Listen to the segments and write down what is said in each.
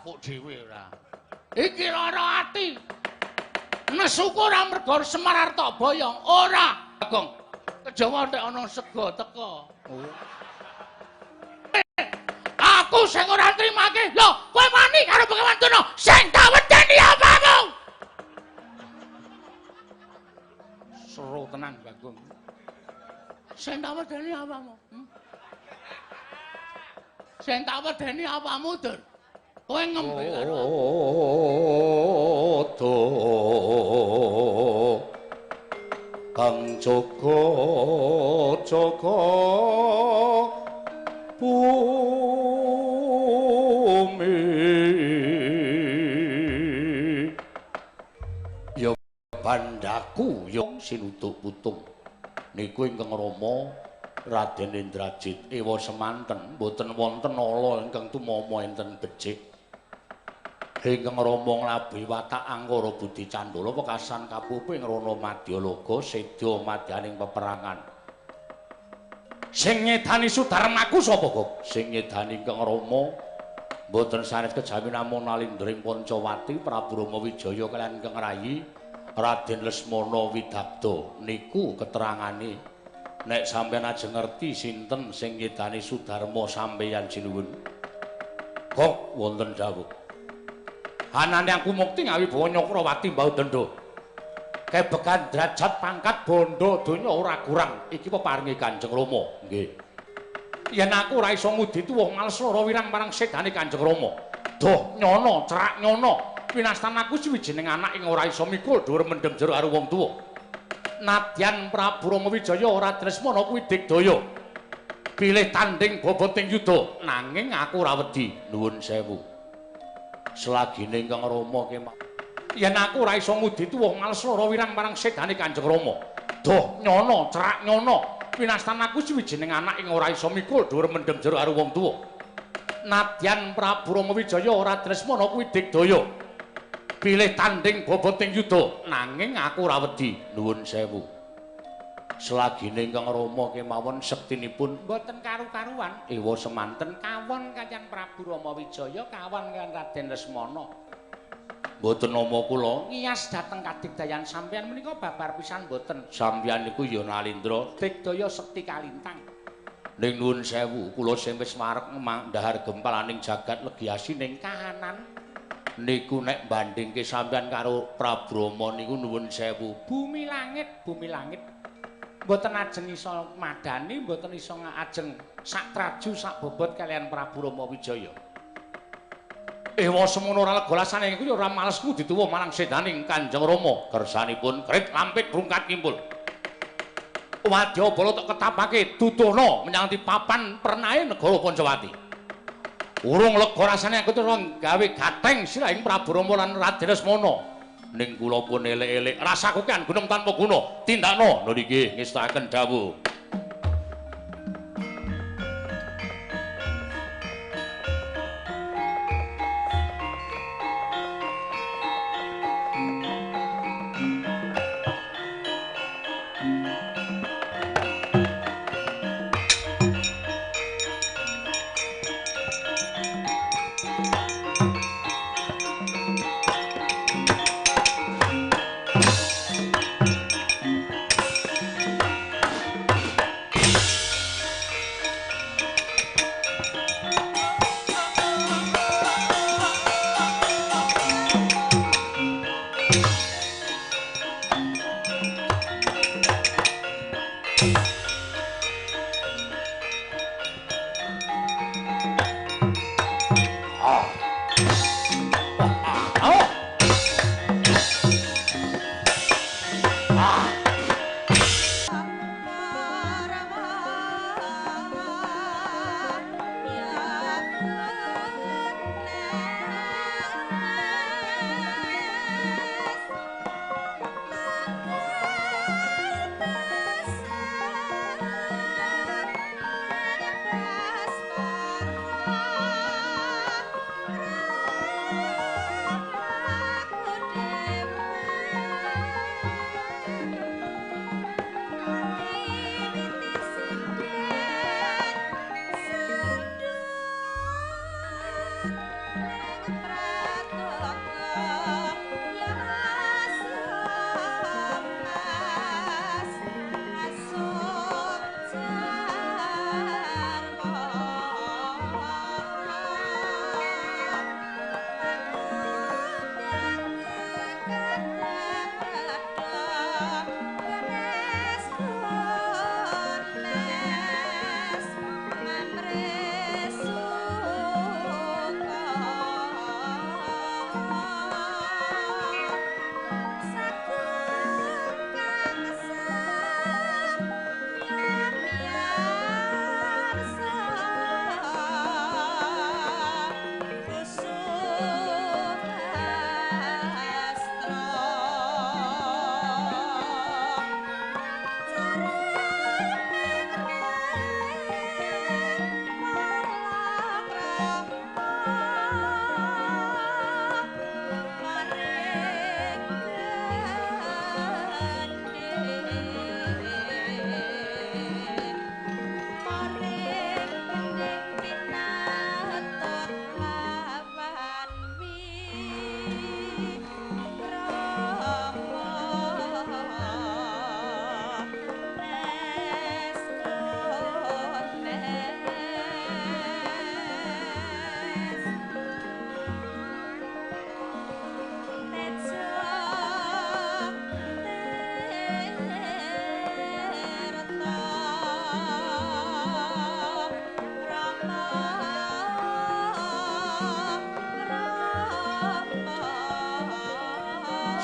Kapuk dhewe ora. Iki lara ati. Nesuku ora mergo Semar arep tok boyong, ora. Bagong. Kejawa nek ana sega teka. Oh. Aku sing ora nrimake. Lho, kowe wani karo Begawan Durna sing tak wedeni apamu? Seru tenan Bagong. Sing tak wedeni apamu? Sing tak wedeni apamu, Dur? Kowe ngembe karo aku. Kang jaga jaga bumi ya bandaku ya sinutuk putung niku ingkang rama Raden Indrajit ewa semanten mboten wonten ala ingkang tumama enten becik ingkang rama nglabuhi watak angkara budi candala wekasan kapupu ing rana madyalaga seda madyaning peperangan. Sing nyedani Sudarmaku sapa, Gok? Sing nyedani ingkang rama mboten sanes kejawi namung Nalindra ing Pancawati Prabu Rama Wijaya kaliyan ingkang rayi Raden Lesmana Widabda. Niku keterangane. Nek sampeyan ajeng ngerti sinten sing nyedani Sudarma sampeyan sinuwun. Gok wonten dawuh. Anane aku mukti ngawibawa Nyakrawati mbau denda. Kebekan derajat pangkat bondo donya ora kurang. Iki peparinge Kanjeng Rama. Nggih. Yen aku ora iso ngudi tuwuh males lara wirang marang sedane Kanjeng Rama. Doh nyono cerak nyono. Winastan aku suwijining anak ing ora iso mikul dhuwur mendem jero karo wong tuwa. Nadyan Prabu Rama Wijaya ora Lesmana kuwi digdaya. Pilih tanding boboting yuda, nanging aku ora wedi. Nuwun sewu. Selagine ingkang Rama kemawon. Yen aku ora iso ngudi tuwuh males lara wirang marang sedane Kanjeng Rama. Doh nyono cerak nyono. Winastan aku suwijining anak ing ora iso mikul dhuwur mendem jero karo wong tuwa. Nadyan Prabu Rama Wijaya ora Lesmana kuwi digdaya. Pilih tanding boboting yuda, nanging aku ora wedi. Nuwun sewu. Selagine ingkang Rama kemawon sektinipun mboten karu-karuan. Ewa semanten kawon kaliyan Prabu Rama Wijaya, kawon kaliyan Raden Lesmana. Mboten nama kula ngiyas dhateng kadigdayan sampeyan menika babar pisan mboten. Sampeyan niku ya Nalindra digdaya sekti kalintang. Ning nuwun sewu, kula sing wis wareg ndahar gempalaning jagat legi asining kahanan. Niku nek bandingke sampeyan karo Prabu Rama niku nuwun sewu. Bumi langit, bumi langit. Mboten ajeng iso madani, mboten iso ajeng sak traju sak bobot kaliyan Prabu Rama Wijaya. Ewa semono ora lega lasane iku ya ora males kudu dituwuh marang sedaning Kanjeng Rama. Kersanipun krit lampit rungkat kimpul. Wadyabala tok ketapake duduhna menyang papan pernahe negara Pancawati. Urung lega rasane aku terus gawe gatheng sirahing Prabu Rama lan Raden Lesmana. Ning kula pun elek-elek rasaku kan gunung tanpa guna. Tindakno lho niki ngestakaken dawuh.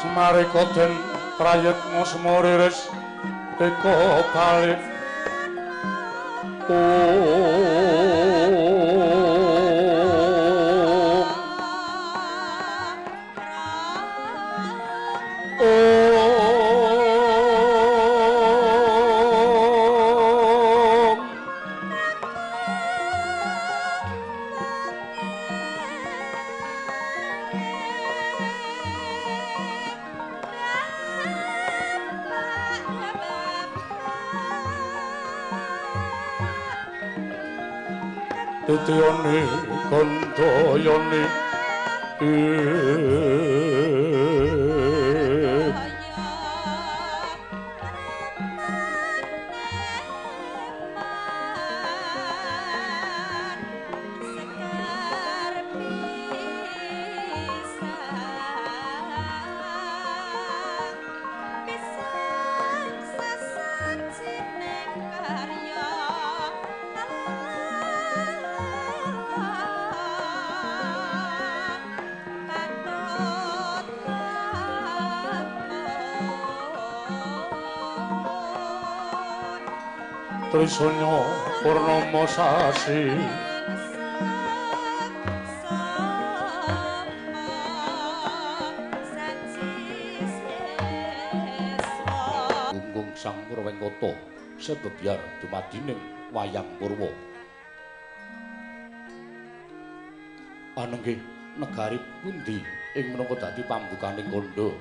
Semarika den prayitna semuriris eka balik. Titiyane kandhayane Trisanya purnama sasi Gunggung Sang Purwengkata sebebyar dumadining wayang purwa. Anenggih negari pundi ing menapa dadi pambukaning kandha?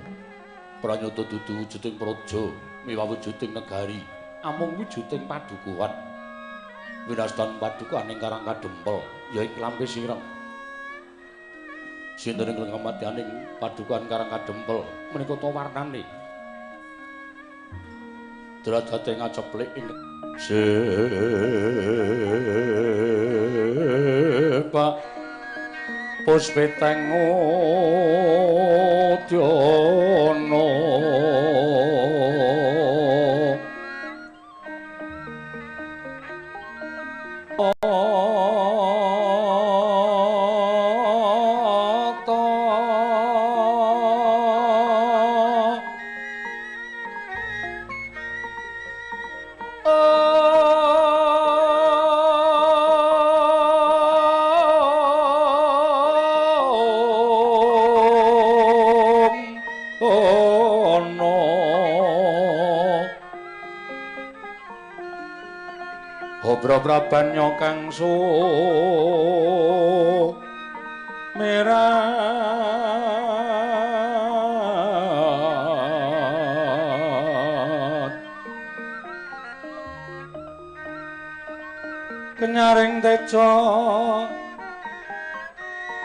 Pranyata dudu wujuding praja miwah wujuding negari, amung wujuding padukuhan. Winastan padukuhan ing Karang Kadempel ya ing Klampis Ireng. Sinten ing kamadyaning padukuhan Karang Kadempel menika ta warnane? Derajate ngaceplik ing Sepak puspiteng udyana Brabanya kang sumirat kenyaring teja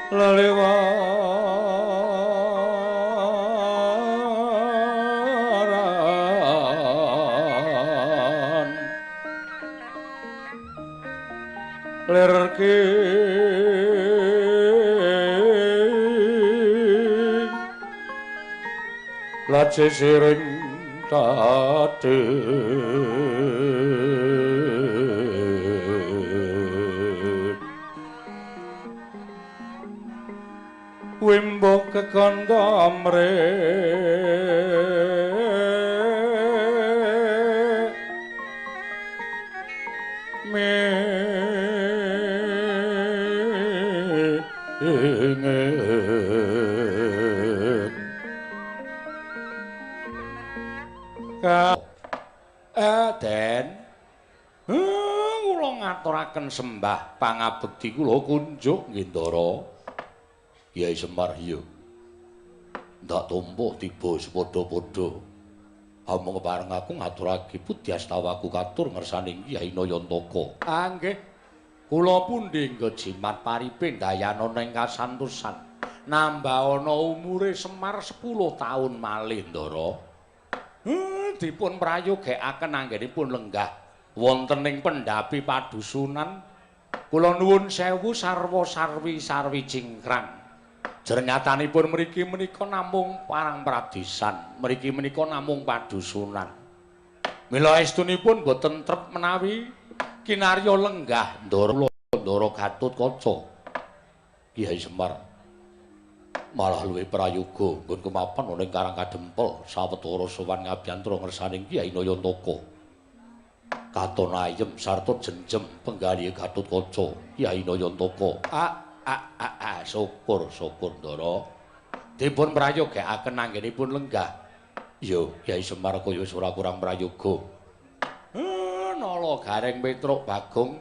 lelewaran lerki laje siring tade wimbo kekandha amre Den kula ngaturaken sembah pangabekti kula kunjuk nggih Ndara. Kyai Semar iya. Ndak tumpuh tiba sepadha-padha. Amung kepareng aku ngaturake pudyastawaku katur ngersaning Kyai Nayantaka. Ah nggih. Kula pundi nggejimat paripe ndayana ing kasantosan. Nambah ana umure Semar 10 taun malih Ndara. Dipun prayogekaken anggenipun lenggah wonten ing pendhapi padusunan. Kula nuwun sewu sarwa sarwi sarwi cingkrang. Jernyatanipun mriki menika namung parang pradisan, mriki menika namung padusunan. Mila estunipun boten trep menawi kinarya lenggah Ndara Ndara Gatotkaca. Kyai Semar. Malah luwih prayoga nggon kemapan ana ing Karang Kadempel sawetara sowan ngabiyantara ngersaning Kyai Nayantaka. Katon ayem sarta jenjem penggalihe Gatotkaca Kyai Nayantaka. Syukur syukur Ndara. Dipun prayogakaken anggenipun lenggah. Iya, Kyai Semar kaya wis ora kurang prayoga. Nala Gareng Petruk Bagong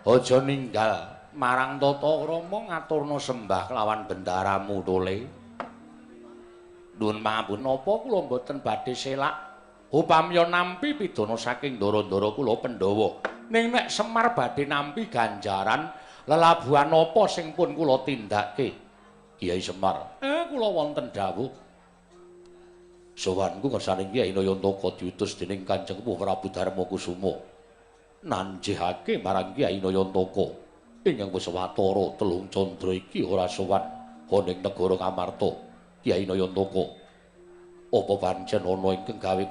aja ninggal marang tata krama ngaturna sembah kelawan bendaramu tole. Nuwun pangapunten napa kula mboten badhe selak upamiya nampi pidana saking ndara-ndara kula Pandhawa. Ning nek Semar badhe nampi ganjaran lelabuhan napa sing pun kula tindake? Kyai Semar, kula wonten dawuh. Sowanku ngersane Kyai Nayantaka diutus dening Kanjeng Prabu Darma Kusuma. Nanjihake marang Kyai Nayantaka ingkang wis watara telung candra iki ora sowan ana ing negara Ngamarta. Kyai Nayantaka, apa pancen ana ingkang gawe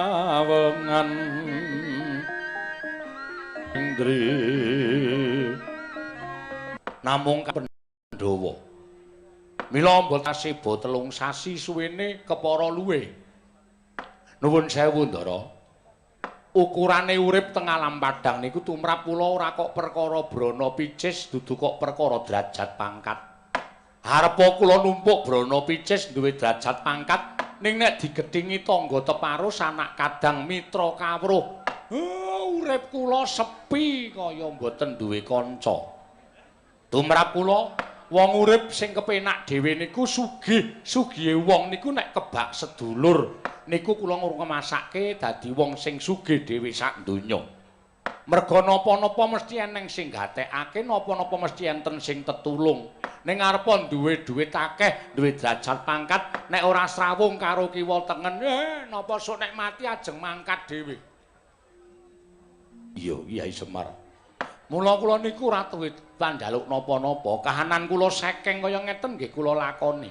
katawengan indri namung Pandhawa. Mila mboten kaseba 3 sasi suwene kepara luwe. Nuwun sewu Ndara. Ukurane urip teng alam padhang niku tumrap kula ora kok perkara brana picis, dudu kok perkara derajat pangkat. Arepa kula numpuk brana picis duwe derajat pangkat, ning nek digethingi tangga teparo sanak kadang mitra kawruh. Urip kula sepi kaya mboten duwe kanca. Tumrap kula wong urip sing kepenak dhewe niku sugih, sugihe wong niku nek kebak sedulur niku kula ngrumasake dadi wong sing sugih dhewe sak donya. Merga napa-napa mesti eneng sing gatekake, napa-napa mesti enten sing tetulung. Ning arepa duwe dhuwit akeh, duwe derajat pangkat, nek ora srawung karo kiwa tengen, napa sok nek mati ajeng mangkat dhewe. Iya, Kyai Semar. Mula kula niku ora duwe panjaluk napa-napa, kahanan kula sekeng kaya ngeten nggih kula lakoni.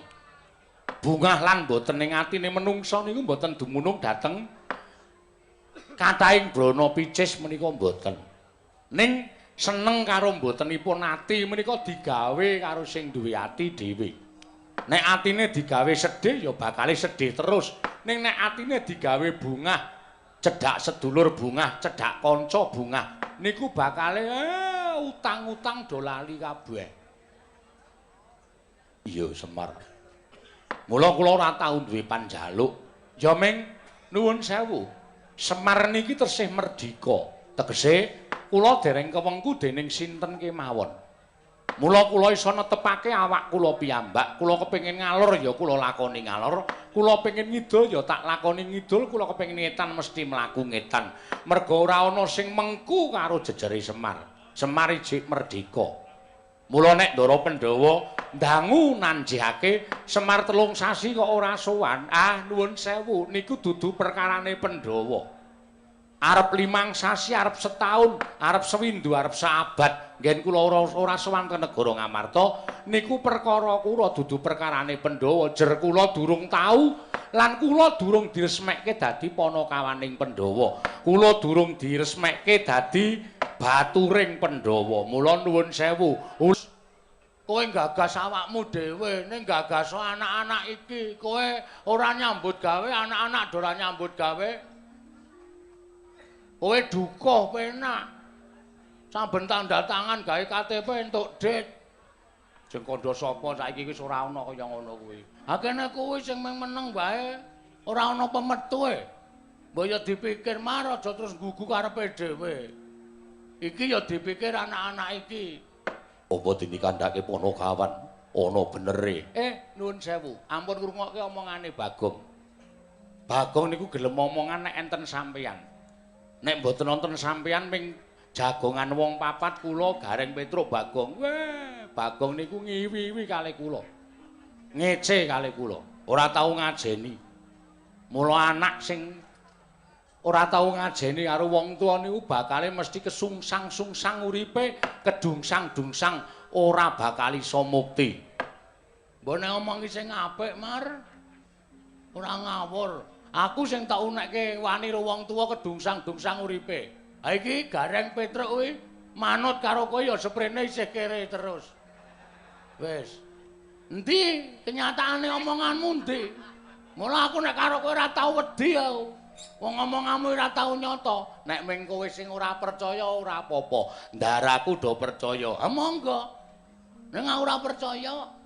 Bungah lan mboten ing atine menungsa niku mboten dumunung dhateng kathahing brana picis menika mboten. Ning seneng karo mbotenipun ati menika digawe karo sing duwe ati dhewe. Nek atine digawe sedih ya bakale sedih terus. Ning nek atine digawe bungah, cedhak sedulur bungah, cedhak kanca bungah, niku bakale utang-utang do lali kabeh. Iya Semar. Mula kula ora tau duwe panjaluk. Ya ming nuwun sewu. Semar niki tesih merdika. Tegese kula dereng kewengku dening sinten kemawon. Mula kula iso netepake awak kula piyambak. Kula kepengin ngalor ya kula lakoni ngalor, kula pengin ngidul ya tak lakoni ngidul, kula kepengin ngetan mesti mlaku ngetan. Merga ora ana sing mengku karo jejere Semar. Semar ijik merdika. Mula nek Ndara Pandhawa ndangu nanjihake Semar 3 sasi kok ora sowan. Ah nuwun sewu niku dudu perkarane Pandhawa. Arep 5 sasi, arep setahun, arep sewindu, arep saabad, nggen kula ora sowan ke negara Ngamarta niku perkara kula dudu perkarane Pandhawa. Jer kula durung tau lan kula durung diresmekke dadi panakawaning Pandhawa. Kula durung diresmekke dadi baturing Pandhawa. Mula nuwun sewu. Kowe gagas awakmu dhewe, ning gagas anak-anak iki. Kowe ora nyambut gawe, anak-anak ora nyambut gawe. Kowe duka penak. Saben tanda tangan gawe KTP entuk dit. Jeng kandha sapa saiki wis ora ana kaya ngono kuwi. Ha kene kuwi sing meneng wae, ora ana pemetuhe. Mbok ya dipikir mar aja terus nggugu karepe dhewe. Iki ya dipikir anak-anak iki. Apa dene kandhake Panakawan ana benere? Nuwun sewu, ampun ngrungokke omongane Bagong. Bagong niku gelem omongan nek enten sampeyan. Nek mboten wonten sampeyan ming jagongan wong papat kula Gareng Petruk Bagong. Weh, Bagong niku ngiwi-iwi kalih kula. Ngece kalih kula. Ora tau ngajeni. Mula anak sing ora tau ngajeni karo wong tuwa niku bakale mesti kesungsang-sungsang uripe, kedungsang-dungsang, ora bakal iso mukti. Mbok nek omong ki sing apik, Mar. Ora ngawur. Aku sing tak unekke wani karo wong tuwa kedungsang-dungsang uripe. Ha iki Gareng Petruk kuwi Manut karo kowe ya sprene isih kere terus. Wis. Endi kenyataane omonganmu endi? Mula aku nek karo kowe ora tau wedi aku. Wong omonganmu ora tau nyata. Nek ming kowe sing ora percaya ora apa-apa. Ndaraku do percaya. Ha monggo. Nek aku ora percaya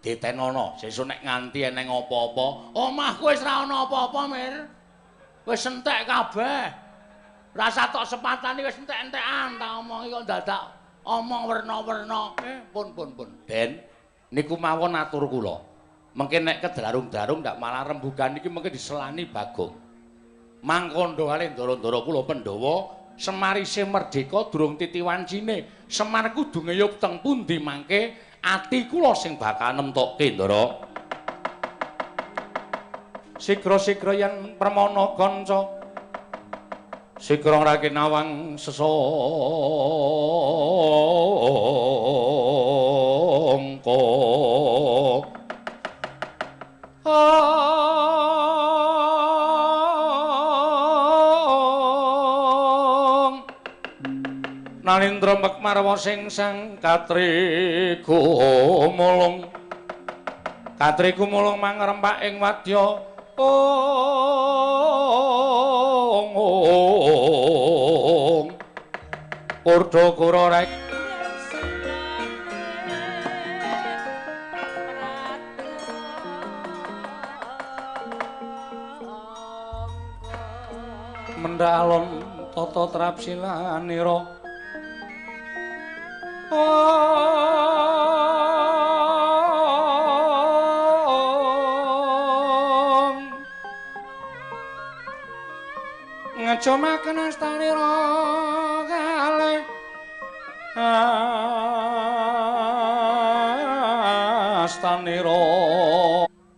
ditenono, sesuk nek nganti eneng apa-apa, omahku wis ora ana apa-apa, Mir. Wis entek kabeh. Rasa tok sepatane wis entek-entekan tak omongi kok dadak omong werna-werna. Pun pun pun. Ben niku mawon atur kula. Mengke nek kedarung-darung ndak malah rembugan iki mengke diselani Bagong. Mangkondo kali ndara-ndara kula Pandhawa Semar isih merdeka durung titi wancine. Semar kudu ngeyup teng pundi mangke ati kula sing bakal nemtokke ndara. Sigra-sigra yen permana kanca sigra ngraki nawang sesangka. Nalindra mekmarwa sing sang katriku mulung. Katriku mulung mangrempak ing wadya. Ong Purda kura rek mendha alon tata trapsilanira. Ngecumaken astanira kalih astanira.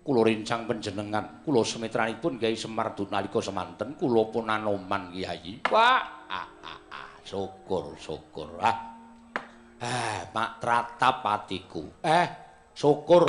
Kula rencang panjenengan, kula semitranipun Kyai Semar nalika semanten kula pun anoman Kyai. Wah, syukur syukur. Mak tratap atiku. Syukur.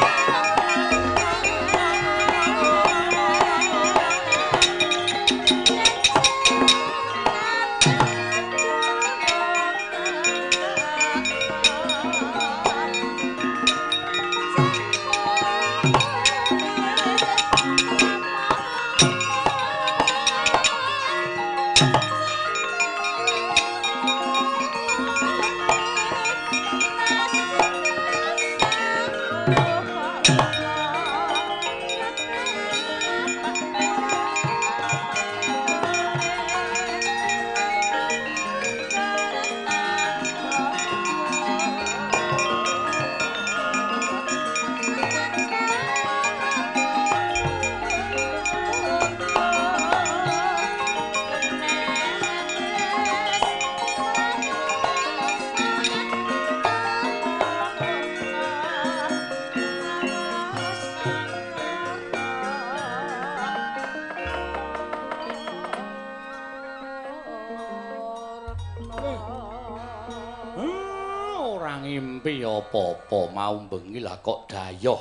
Apa-apa mau bengi lah kok dayoh.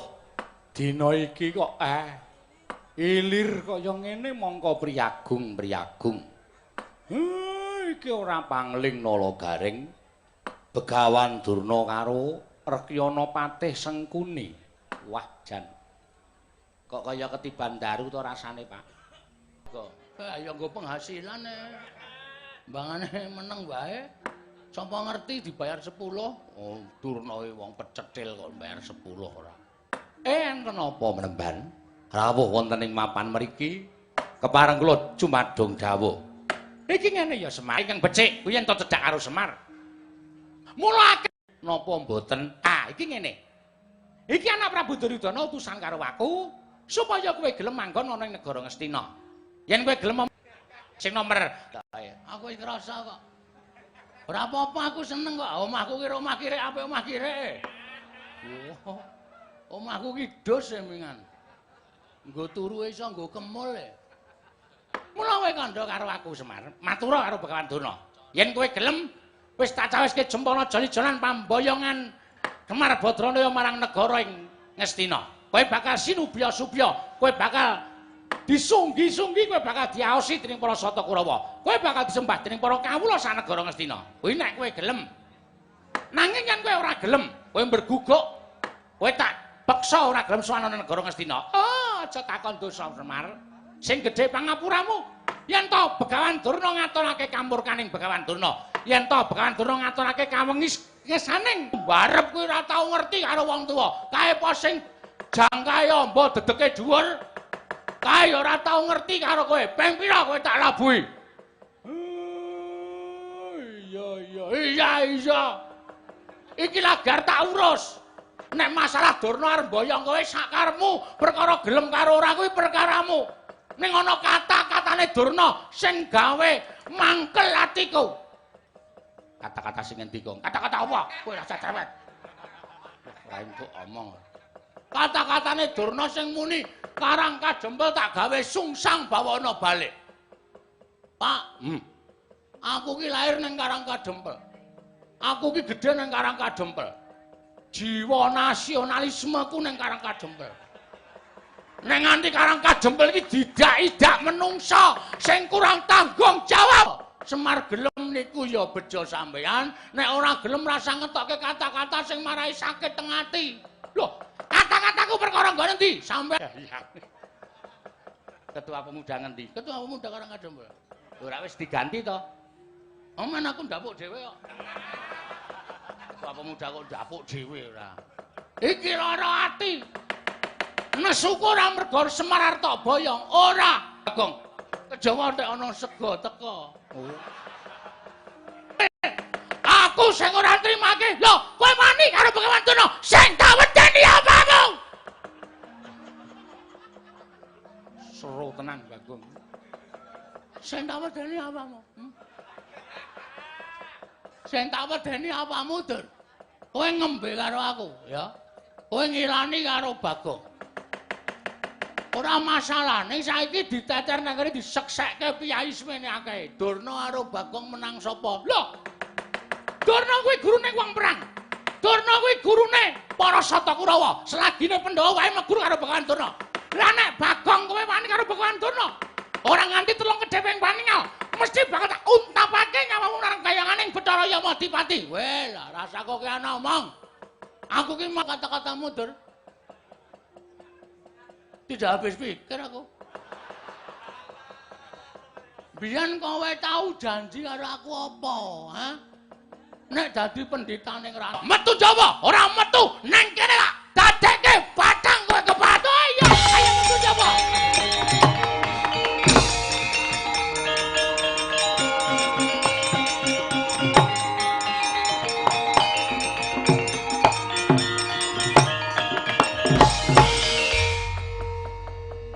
Dina iki kok ilir kaya ngene mongko priyagung priyagung. Iki ora pangling nala garing. Begawan Durna karo Rekyana Patih Sengkuni. Wah jan. Kok kaya ketiban daru to rasane, Pak? Kok ayo nggo penghasilan e. Mbangane meneng wae. Sapa ngerti dibayar 10? Oh, Durna wong pecetil kok bayar 10 ora. Enten apa menemban? Rawuh wonten ing mapan mriki. Kepareng kula jumadung dawuh. Iki ngene ya Semar, ingkang becik kuwi yen to cedhak karo Semar. Mula napa mboten? Ah, iki ngene. Iki anak Prabu Duryudana utusan karo aku supaya kowe gelem manggon ana ing negara Ngastina. Yen kowe gelem sing nomer aku wis ngrasa kok. Ora apa-apa aku seneng kok. Omahku ki omah kirek apik omah kirek. Wah. Omahku ki dos e mingan. Nggo turu iso nggo kemul e. Mula kowe kandha karo aku Semar, matura karo Begawan Durna. Yen kowe gelem wis tak cawiske jempana jali-jalan pamboyongan Gemar Badranaya marang negara ing Ngastina. Kowe bakal sinubya-subya, kowe bakal disunggi-sunggi, kowe bakal diaosi dening para Sata Kurawa. Kowe bakal disembah dening para kawula sanegara Ngastina. Kuwi nek kowe gelem. Nanging yen kowe ora gelem, kowe berguguk, kowe tak peksa ora gelem sowan ana negara Ngastina. Oh, aja takon dosa Semar. Sing gedhe pangapuramu. Yen to Begawan Durna ngaturake kamurkaning Begawan Durna. Yen to Begawan Durna ngaturake kawengis ngesaning barep kuwi ora tau ngerti karo wong tuwa. Kae apa sing jangkae amba dedeke dhuwur. Kae ora tau ngerti karo kowe. Ping pira kowe tak labuhi? Iya iya iya iya. Iki lagar tak urus. Nek masalah Durna arep mboyong kowe sakarepmu, perkara gelem karo ora kuwi perkaramu. Ning ana kata-katane Durna sing gawe mangkel atiku. Kata-kata sing ngendi, Gong? Kata-kata apa? Kowe rasa cerewet. Ora entuk omong. Kata-katane Durna sing muni Karang Kadempel tak gawe sungsang bawana balik. Pak, aku ki lahir ning Karang Kadempel. Aku ki gedhe ning Karang Kadempel. Jiwa nasionalismeku ning Karang Kadempel. Nek nganti Karang Kadempel iki didak-idak menungsa sing kurang tanggung jawab. Semar gelem niku ya bejo sampean, nek ora gelem rasa ngetokke kata-kata sing marai sakit teng ati. Lho, kata-kataku perkara nggone endi? Sampean. Ketua Pemuda ngendi? Ketua Pemuda Karang Kadempel. Ora wis diganti to? Oman aku ndapuk dhewe kok. Ketua Pemuda kok ndapuk dhewe ora. Iki lara ati. Nesuku ora mergo Semar arep tak boyong, ora. Bagong. Kejawa nek ana sega teka. Oh. Aku sing ora nrimake. Lho, kowe wani karo Begawan Durna sing tak wedeni apamu? Seru tenan Bagong. Sing tak wedeni apamu? Sing tak wedeni apamu, Dur? Kowe ngembe karo aku, ya. Kowe ngilani karo Bagong. Ora masalah, ning saiki diteter nang kene diseksekke piyai semene akeh. Durna karo Bagong menang sapa? Lho. Durna kuwi gurune wong perang. Durna kuwi gurune para Sata Kurawa. Selagine Pandhawa wae meguru karo Begawan Durna. Lah nek Bagong kowe wani karo Begawan Durna, ora nganti telung kedheping paningal, mesti bakal tak untapake nyawamu nang kayanganing Bathara Yamadipati. Weh, lah rasa kok ki ana omong. Aku ki mau kata-katamu, Dur. Tidak habis pikir aku. Biyen kowe tau janji karo aku apa, ha? Nek dadi pendhita ning ratu. Metu Jawa, ora metu nang kene tak dadekke batang kowe kepatho. Ayo, ayo metu Jawa.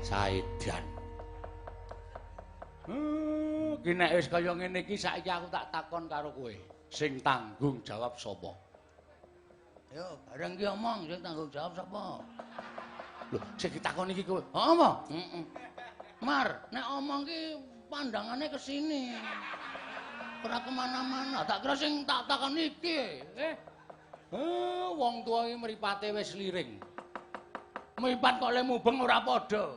Saidan. Ki nek wis kaya ngene iki saiki aku tak takon karo kowe. Sing tanggung jawab sapa? Yo, bareng ki omong sing tanggung jawab sapa? Lho, sing ditakon iki kowe. Apa? Heeh. Mar, nek omong ki pandangane ke sini. Ora kemana-mana. Tak kira sing tak takon iki. Wong tuwa iki mripate wis liring. Mripat kok le mubeng ora padha.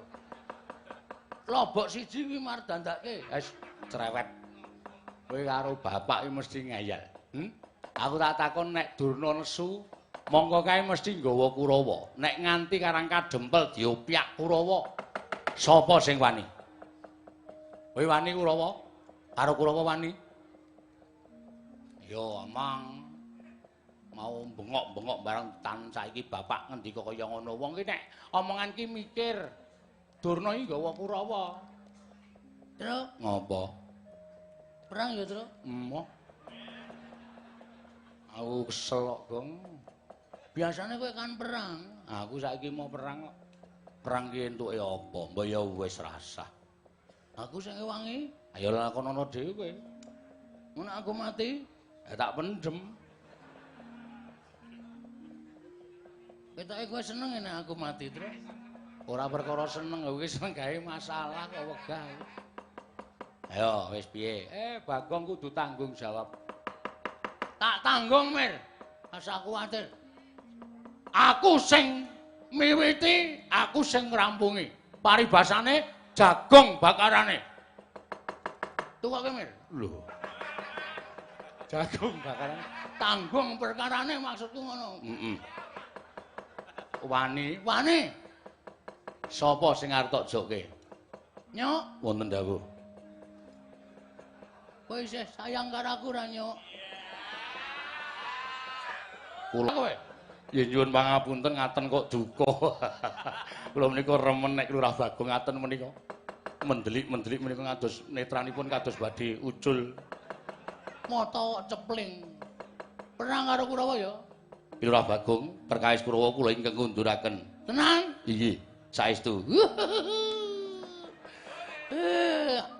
Lobok siji kuwi mar dandake. Wis cerewet. Kowe karo bapak iki mesti ngeyel. Aku tak takon nek Durna nesu, mongko kae mesti nggawa Kurawa. Nek nganti Karang Kadempel diopyak Kurawa, sapa sing wani? Kowe wani Kurawa? Karo Kurawa wani? Yo omong mau bengok-bengok bareng tan saiki bapak ngendika kaya ngono. Wong ki nek omongan ki mikir Durna iki nggawa Kurawa. Truk ngopo? Perang ya, Truk? Emoh. Aku kesel kok, Gong. Biasane kowe kan perang. Aku saiki mau perang kok. Perang ki entuke apa? Mbok ya wis rasah. Aku sing ngewangi. Ayo lakonono dhewe kowe. Ngono aku mati, ya tak pendem. Ketoke kowe seneng nek aku mati, Truk. Ora perkara seneng, kowe seneng gawe masalah kok wegah. Ayo wis piye? Bagong kudu tanggung jawab. Tak tanggung, Mir. Asa kuwatir. Aku sing miwiti, aku sing ngrampungi. Paribasane jagung bakarane. Tukoke, Mir. Lho. Jagung bakarane. Tanggung perkarane maksudku ngono. Heeh. Wani, wani. Sapa sing arep tok joke? Nyok, wonten dawuh. Kowe isih sayang karo aku ra, Nyok? Kula kowe. Ya nyuwun pangapunten ngaten kok duka. Kula menika remen nek Lurah Bagong ngaten menika. Mendelik-mendelik menika ngados netranipun kados badhe ucul. Mata kok cepling. Perang karo Kurawa ya? Lurah Bagong perkawis Kurawa kula ingkang ngunduraken. Tenan? Inggih, saestu.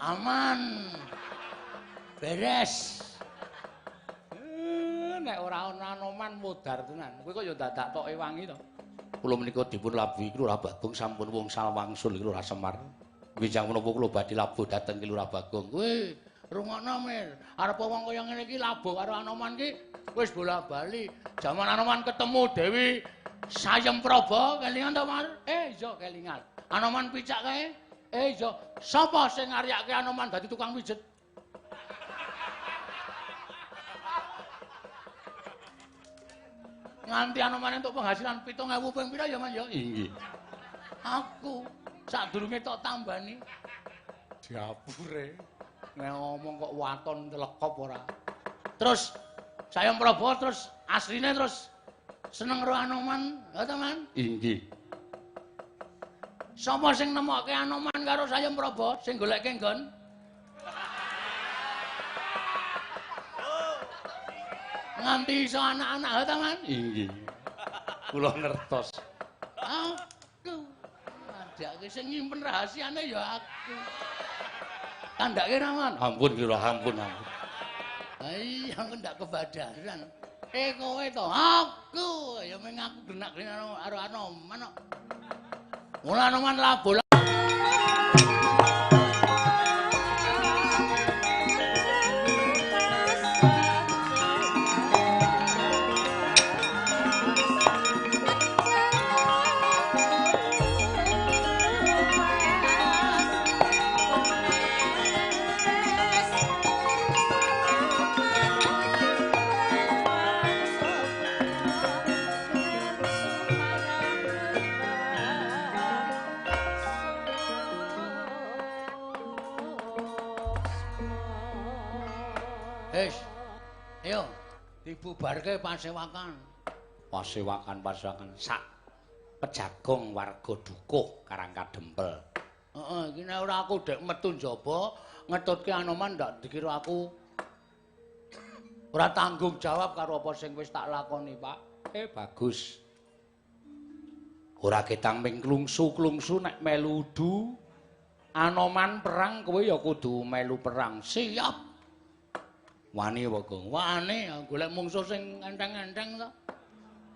Aman. Beres. Nek ora ana Anoman modar tenan. Kowe kok ya dadak tok ewangi to. Kula menika dipun labuhi Lurah Bagong sampun wungsal wangsul Lurah Semar. Benjang menapa kula badhe labuh dhateng Lurah Bagong. Kowe rungokno Mir, arep wong kaya ngene iki labuh karo Anoman ki wis bola-bali. Jaman Anoman ketemu Dewi Sayem Praba kelingan to, Mar? Iya kelingan. Anoman picak kae. Iya. Sapa sing ngaryake Anoman dadi tukang pijet? Nganti Anoman entuk penghasilan 7.000 ping pira ya, Man ya? Inggih. Aku sadurunge tok tambani. Diapure. Nek ngomong kok waton telekop ora. Terus Sayem Praba terus asline terus seneng karo Anoman, ya ta, Man? Inggih. Sapa sing nemokke Anoman karo Sayem Praba sing goleke nggon? Nganti iso anak-anak ya ta, Man? Inggih. Kula ngertos. Aku. Adake sing nyimpen rahasiane ya aku. Kandhake ra, Man? Ampun kira ampun ampun. Ha iya aku ndak kebadaran. Kowe to, aku ya meng aku genak-genak karo Anoman kok. Mula Anoman labuh. Ayo, dibubarke pasewakan. Pasewakan sak pejagong warga dukuh Karang Kadempel. Heeh, iki nek ora aku dek metu njaba ngetutke Anoman ndak dikira aku ora tanggung jawab karo apa sing wis tak lakoni, Pak. Bagus. Ora ketang ming klungsu-klungsu nek melu udu Anoman perang kowe ya kudu melu perang. Siap. Wani apa, Gong? Wani, golek mungsuh sing enteng-enteng to.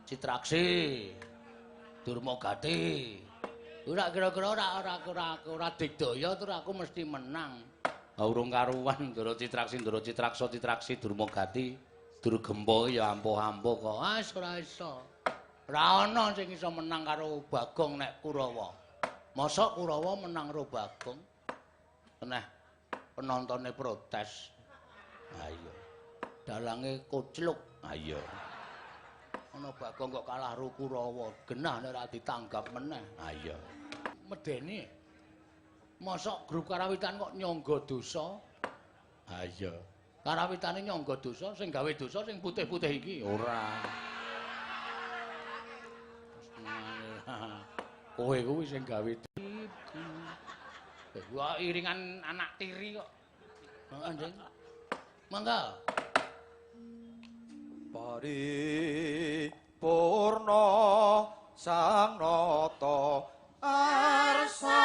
Citraksi. Durmagati. Ora kira-kira ora digdaya terus aku mesti menang. Ha urung karuan Ndara Citraksi, Ndara Citraksa, Citraksi, Durmagati, Durgempa ya ampuh-ampuh kok. Ah ora iso. Ora ana sing iso menang karo Bagong nek Kurawa. Mosok Kurawa menang karo Bagong? Teneh penontone protes. Ha iya. Dalange kocluk. Ha iya. Ana Bagong kok kalah karo Kurawa, genah nek ora ditanggap meneh. Ha iya. Medeni. Mosok grup karawitan kok nyangga dosa? Ha iya. Karawitane nyangga dosa, sing gawe dosa sing putih-putih iki ora. Kowe kuwi sing gawe Wah, iringan anak tiri kok. Heeh, Nding. Mangga. Paripurna Sang Nata Arsa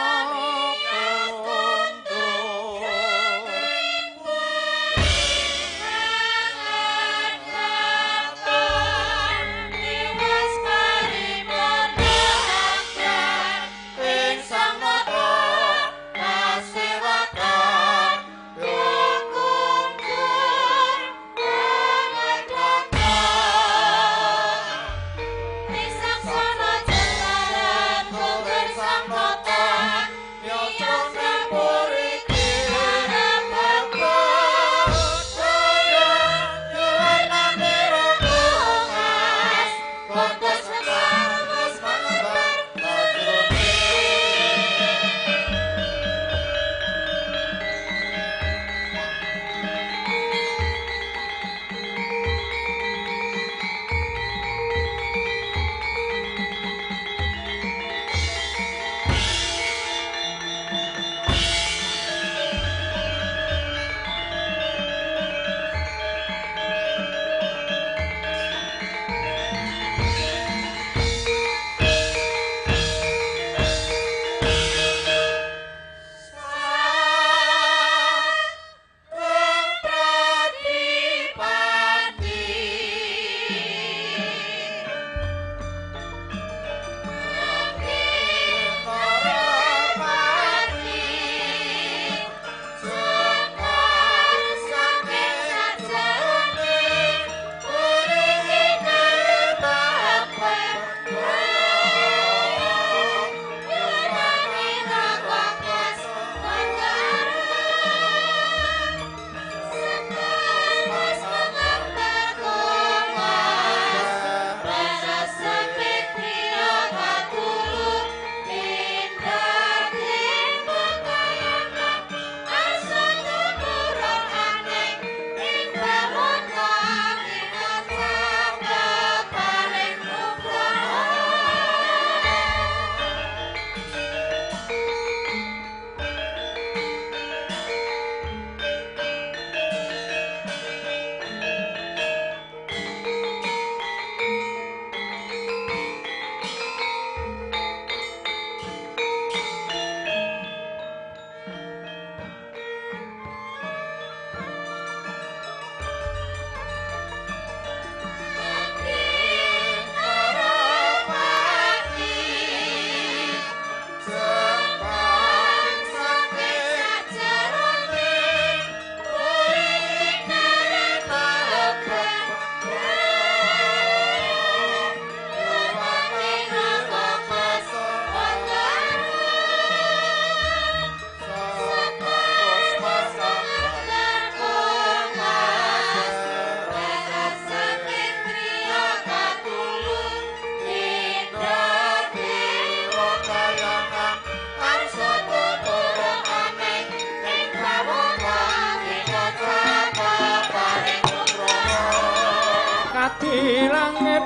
langit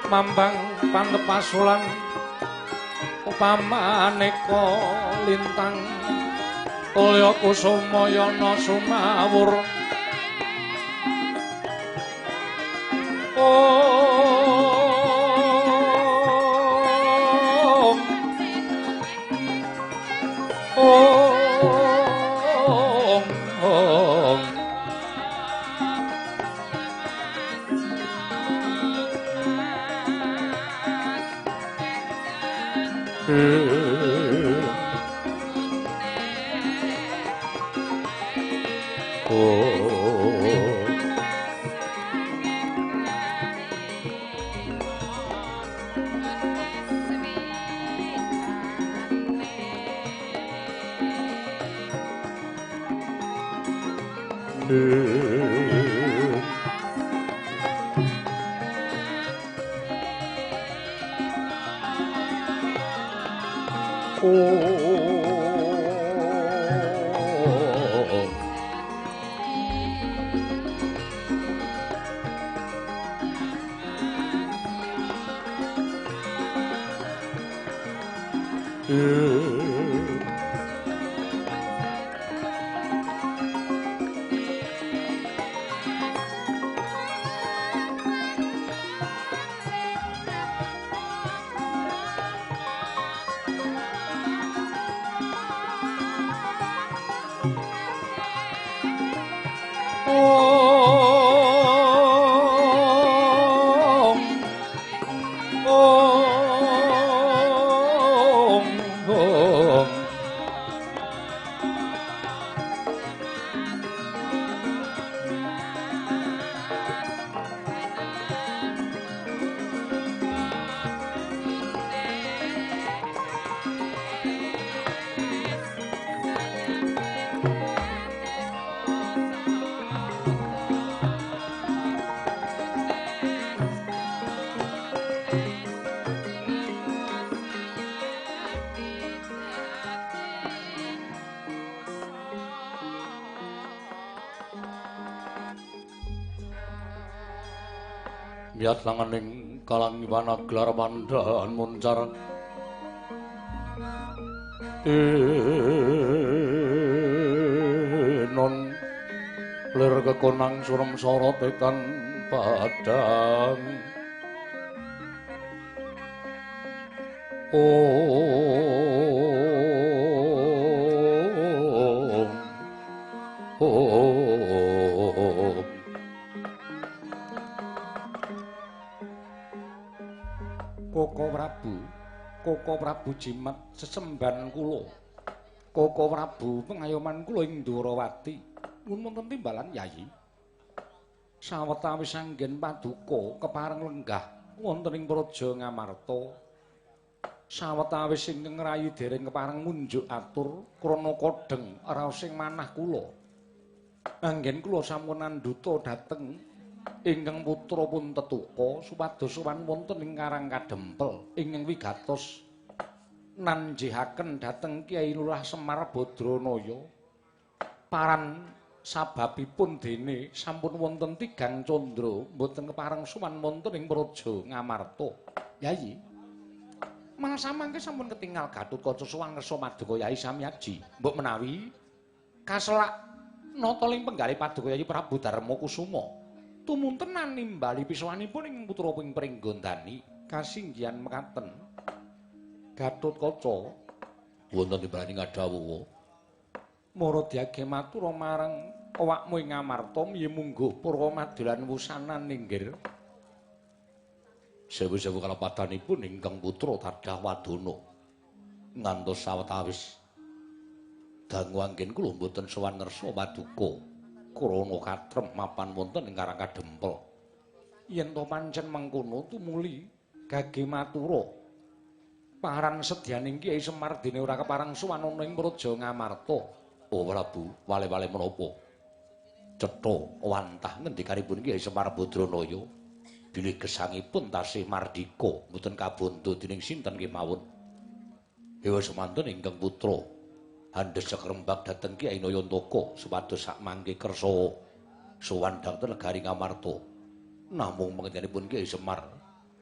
mambang pantepasulan upamaneka lintang tulya kusumayana sumawur. Om Om Om Miyat langening kalang iwana gelar mandhan muncar non lir kekonang surem sorot etan padang. Om Om Koko Prabu, Koko Prabu jimat sesemban kula. Koko Prabu pengayoman kula ing Ndorowati. Nuwun wonten timbalan Yayi. Sawetawis anggen paduka kepareng lenggah wonten ing Praja Ngamarta. Sawetawis ingkang rayi dereng kepareng munjuk atur krana kodheng raos ing manah kula. Anggen kula sampun nandhuta dhateng ingkang putra pun tetuka supados sowan wonten ing Karang Kadempel ingkang wigatos nanjihaken dhateng Kyai Lurah Semar Badranaya. Paran sababipun dene sampun wonten tigang candra mboten kepareng sowan wonten ing Praja Ngamarta. Yayi, malah samangke sampun ketingal Gatotkaca sowan ngersa maduka Yayi Samyaji. Mbok menawi kaselak nata ing penggalih paduka Yayi Prabu Darma Kusuma tumuntenan nimbali pisuwanipun ing putra ing Pringgondani kasinggihan mekaten. Gatotkaca wonten timbalane ngadhawuha mara diage matur marang awakmu ing Ngamarta miye mungguh purwa madolan wusanan ninggir. Sewu-sewu kalepatanipun ingkang putra tadah wadana ngantos sawetawis dangu anggen kula mboten sowan ngersa paduka krana katrem mapan wonten ing Karang Kadempel. Yen to pancen mengkono tumuli gage matura paran sedyaning Kyai Semar dene ora kepareng sowan ana ing Praja Ngamarta. Oh Prabu, wale-wale menapa? Cetha wantah ngendikanipun Kyai Semar Badranaya bilih gesangipun tasih mardika mboten kabondo dening sinten kemawon. Ewa semanten ingkang putra handhesek rembag dhateng Kyai Nayantaka supados sakmangke kersa sowan dhateng negari Ngamarta. Namung pengertianipun Kyai Semar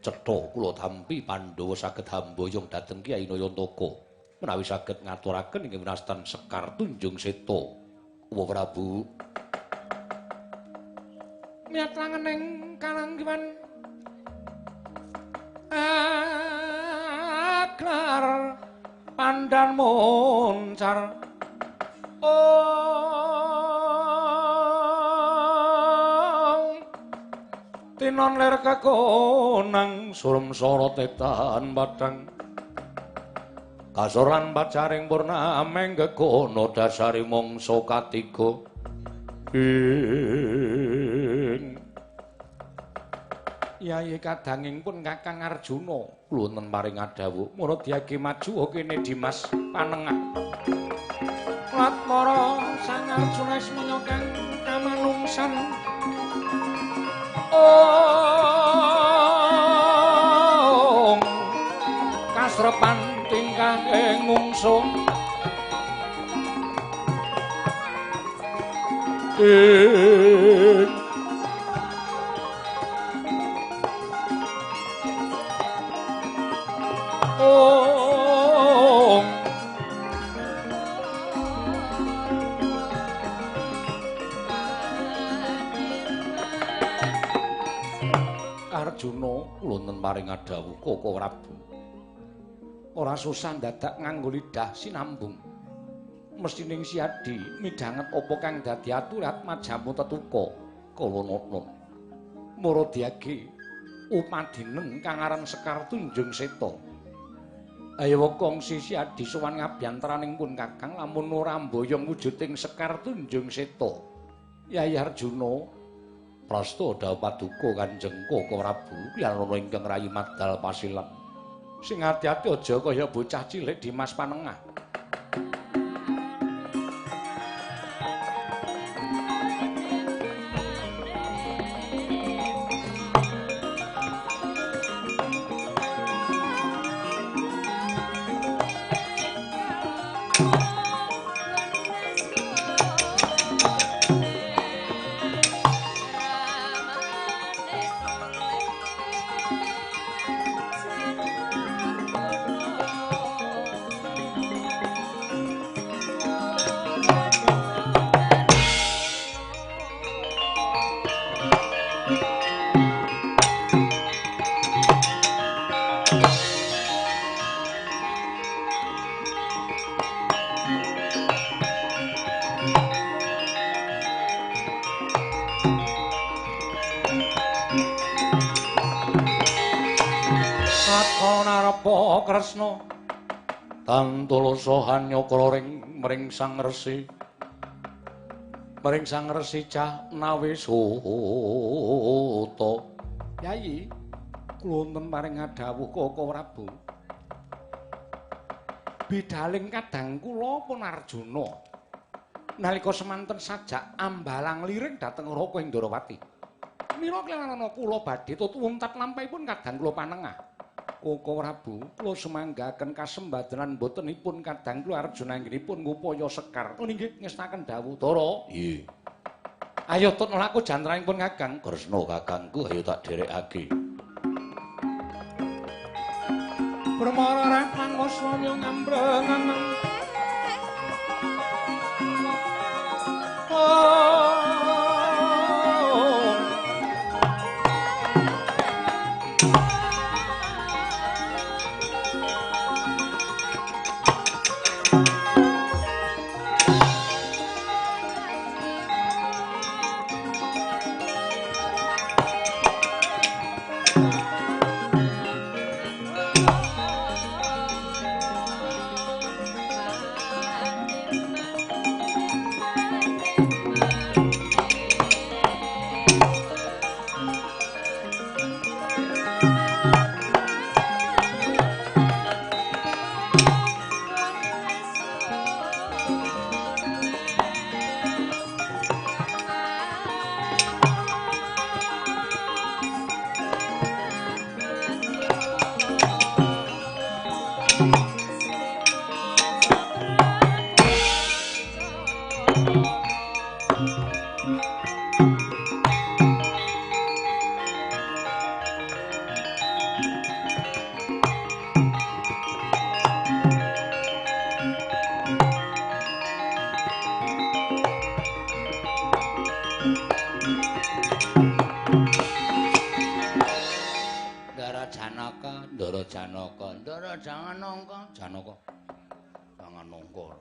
cetha kula tampi Pandhawa saged hamboyong dhateng Kyai Nayantaka menawi saged ngaturaken ing winastan Sekar Tunjung Seta. Uwa Prabu. Miyat langening kalanggiwan aglar pandan moncar ong tinon lir kekonang surem sorot etan padang kasoran pacaring purnameng gegono dasari mangsa katiga ing Yayi kadanging pun Kakang Arjuna wonten paring adhawuh mula diage maju kene Dimas Panengah. Latmara Sang Arjuna ismaya kang kamanungsan. Ong kasrepan tingkah ing ngungsu. Ing Ong Arjuna wonten paring adhawuh Koko Prabu. Ora susah dadak nganggo lidah sinambung. Mestining Siadi midhanget apa kang dadi aturat majamu tetuka kala nata. Mara diage upadineng kang aran Sekar Tunjung Seta. Ayo kongsi Siadi sowan ngabiyantaraning pun Kakang lamun ora mboyong wujuding Sekar Tunjung Seta. Yayi Arjuna prasta dhawuh paduka Kanjeng Koko Prabu kiyarana ingkang rayi madal pasilan. Sing ati-ati aja kaya bocah cilik Dimas Panengah. Kresna tantulasa hanyakra ring mring Sang Resi mring Sang Resi cah nawe suta. Yayi kula wonten paring adhawuh Koko Prabu. Bidaling kadang kula pun Arjuna nalika semanten sajak ambalang liring dhateng Raka ing Ndorowati. Mila klenana kula badhe tut wuntat lampahipun kadang kula Panengah. Koko Prabu, kula sumanggaken kasembadan botenipun kadang kula Arjuna anggenipun ngupaya sekar. Oh nggih ngestaken dawuh Tara. Nggih. Ayo tut mlaku jantraning Kakang. Kresna kakangku ayo tak dherekake. Permara rang waswamya ngambrengan. Jangan nongko. Janaka. Jangan nongko.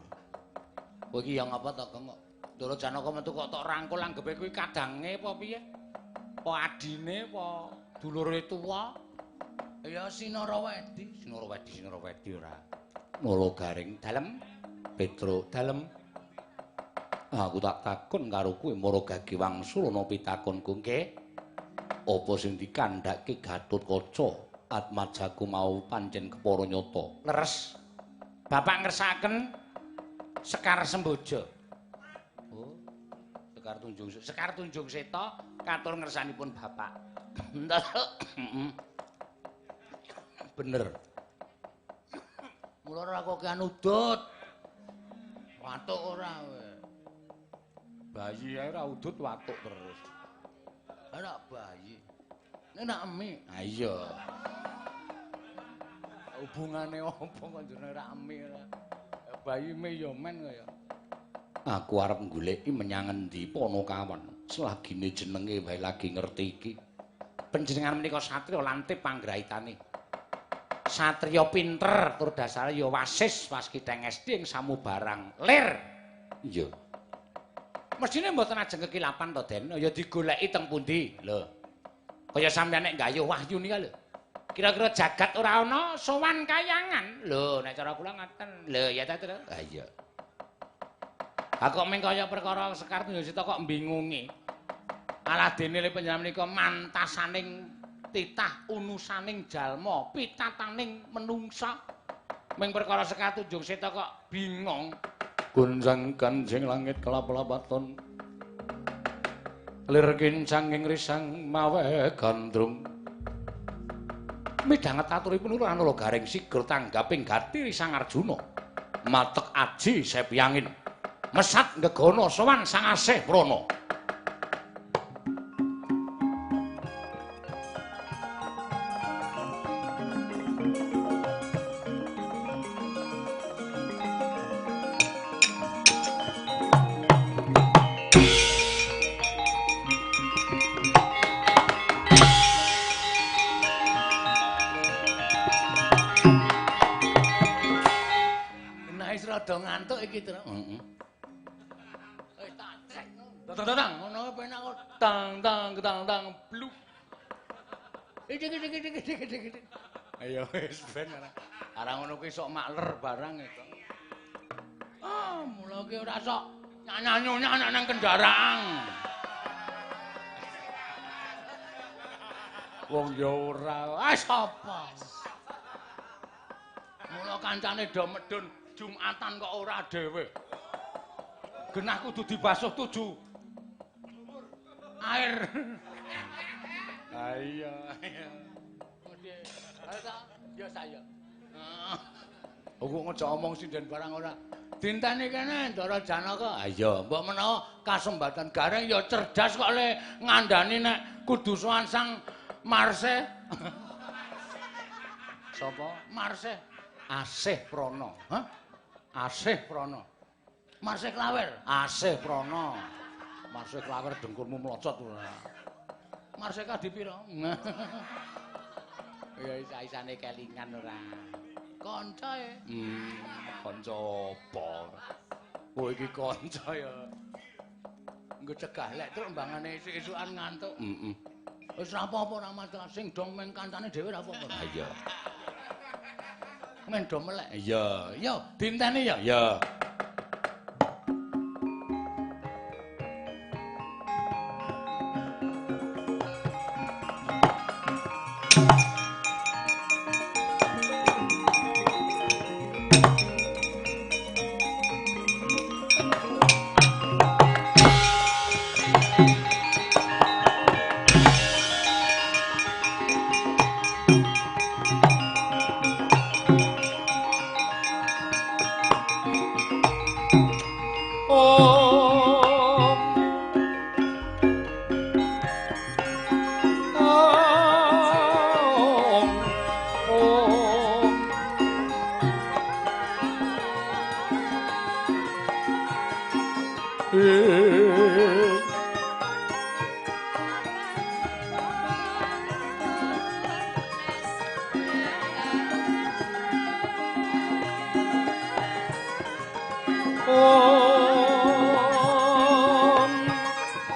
Kowe iki yang apa to, Gong kok? Ndara Janaka metu kok tok rangkul anggepe kuwi kadange apa piye? Apa adine apa dulure tuwa? Ya Sinarawedi. Sinarawedi, Sinarawedi ora. Nala Garing dalem, Petro dalem. Aku tak takon karo kowe Mara Gage wangsul ana pitakonku nggih. Apa sing dikandhake Gatotkaca atmajaku mau pancen kepara nyata? Leres. Bapak ngersakaken Sekar Semboja. Oh. Sekar Tunjung Sekar Tunjung Seta katur ngersanipun Bapak. Bener. Mula ora kok udut. Watuk ora kowe. Bayi ae ora udut watuk terus. Ora bayi. Nek nak emi. Ha iya. Hubungane apa kok jenenge ora emi ora. Bayi me ya men kaya. Aku arep goleki menyang endi Panakawan. Selagine jenenge wae lagi ngerti iki. Panjenengan menika satriya lantip panggraitane. Satriya pinter tur dasare ya wasis waskiteng esti ing samubarang lir. Iya. Mesthine mboten ajeng kekilapan to, Den. Ya digoleki teng pundi? Lho. Kaya sampeyan nek nggayuh wahyu nika lho. Kira-kira jagat ora ana sowan kayangan. Lho, nek cara kula ngaten. Lho, ya ta, Tru? Ha iya. Ha kok ming kaya perkara Sekar Tunjung Seta kok mbingungi. Aladene le panjenengan menika mantasaning titah unusaning jalma, pitataning menungsa. Ming perkara Sekar Tunjung Seta kok bingung. Gonjang kanjeng langit kelap-lapaton. Lir kincang ing risang mawe gandrung. Midhanget aturipun Nala Garing sigra tanggaping gati Risang Arjuna. Matek aji sepyangin. Mesat ngegana sowan Sang Asih Prana. Rada ngantuk iki, Tru. Heeh. Eh tak trek. Tang ngono penak kok. Tang tang tang tang bluk. Iki iki iki iki iki iki. Ayo wis ben ora. Ora ngono kuwi sok makler barang itu. Ah, mula ki ora sok nyanyi-nyanyi nang kendaraan. Wong ya ora. Ah sapa? Mula kancane do medun Jumatan kok ora dhewe. Genah kudu dibasuh 7 air. Ha iya. Ya saya. Kok ngejak omong sinden barang ora. Dinteni kene Ndara Janaka. Ha iya, mbok menawa kasembatan Gareng ya cerdas kok le ngandani nek kudu sowan Sang Marsih. Sapa? Marsih. Asih Prana. Hah? Asih Prana. Marsih Klawer. Asih Prana. Marsih Klawer dengkulmu mlocot ora. Marsih Kadipira. Ya isa-isane kelingan ora. Kanca e. Kanca apa? Kowe iki kanca ya. Nggo cegah lek truk mbangane esuk-esukan ngantuk. Heeh. Wis ora apa-apa ora masalah sing dong meng kancane dhewe ora apa-apa. Ha iya. Men do melek. Iya, yo dinteni ya. Iya. Om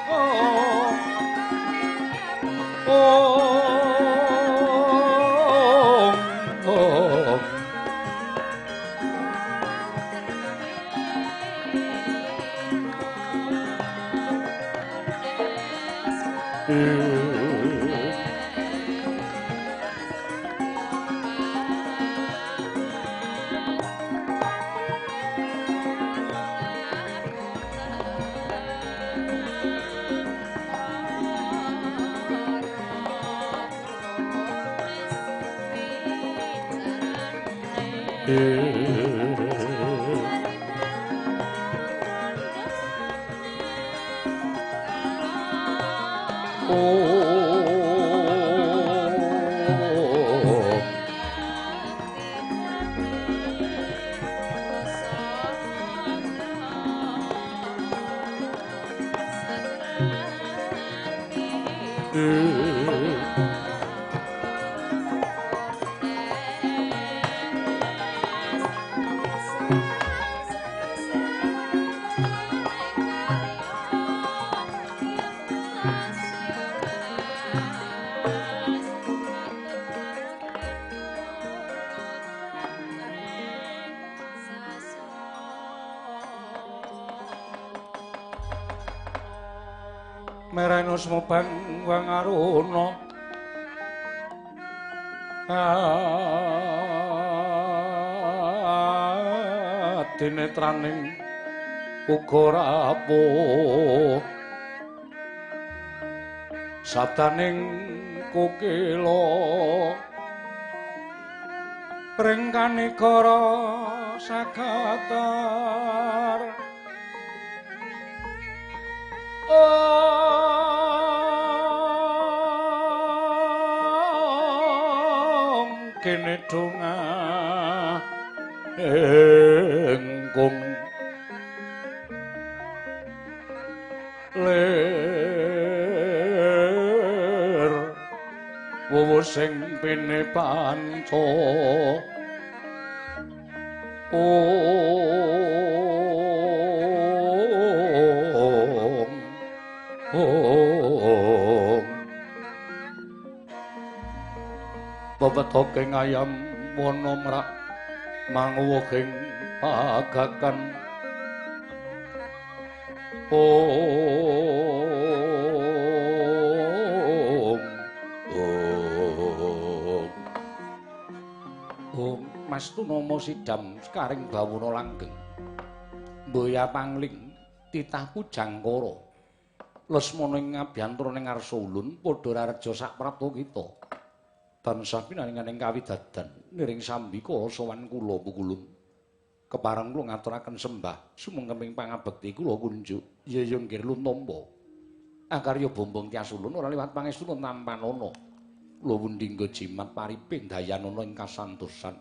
Om Om Om. Mereno semobang wangaruna adinetraning uga rapuh sabdaning kukila ring kanegara sagatar. Om kene donga engkung lir wuwu sing pine panca. Om Om pepetoking ayam wana mrak manguwuhing pagakan. Om Om Om. Mas Tunama sidam sekaring bawana langgeng mboya pangling titah pujangkara Lesmana ing ngabiyantara ning ngarsa ulun padha rareja sak prapta kita. Tansah pinaringan ing kawidadan niring sambika sowan kula pukulun. Kepareng kula ngaturaken sembah sumengkeming pangabekti kula kunjuk. Ya ya nggih luntampa. Akarya bombong tias ulun ora liwat pangestu tampanana. Kula wundingga jimat pariping dayanana ing kasantosan.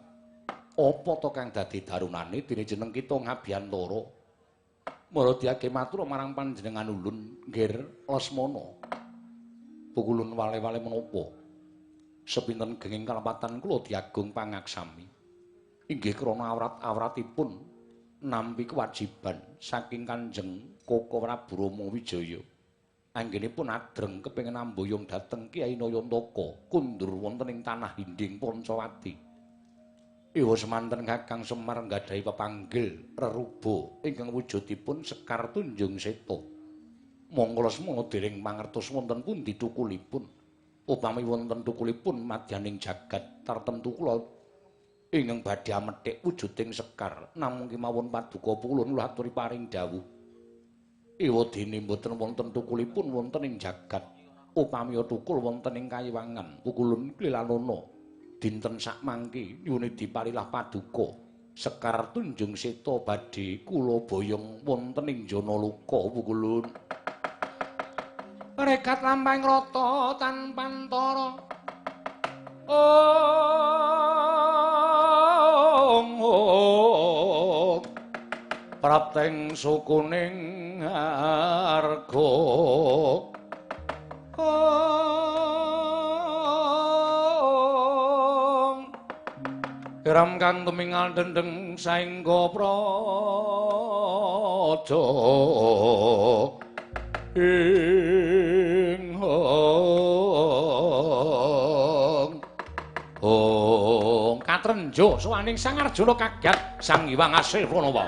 Apa to kang dadi darunane dene jeneng kita ngabiyantara? Maradiake matur marang panjenengan ulun nggir Lesmana. Pukulun wale-wale menapa? Sepinten genging kalepatan kula diagung pangaksami. Inggih krana awrat-awratipun nampi kewajiban saking Kanjeng Koko Prabu Rama Wijaya. Anggenipun adreng kepengin amboyong dhateng Kyai Nayantaka kundur wonten ing tanah Hinding Pancawati. Ewa semanten Kakang Semar nggadahi pepanggil reruba ingkang wujudipun Sekar Tunjung Seta. Monggo Lesmana dereng mangertos wonten pundi tukulipun. Upami wonten tukulipun madyaning jagat tartemtu kula ingkang badhe amethik wujuding sekar namung kemawon paduka kula aturi paring dawuh. Ewa dene mboten wonten tukulipun wonten ing jagat. Upami tukul wonten ing kayiwangan pukulun klilanana. Dinten sakmangke nyuwun diparilah paduka Sekar Tunjung Seta badhe kula boyong wonten ing Janaloka pukulun. Regat lampahing rata tanpantara. Om Om prapteng sukuning harga. Geram kang tumingal dendeng saengga prana. raja ing hong katrenjo sowaning Sang Arjuna kaget Sang Hyang Asih Pranawa.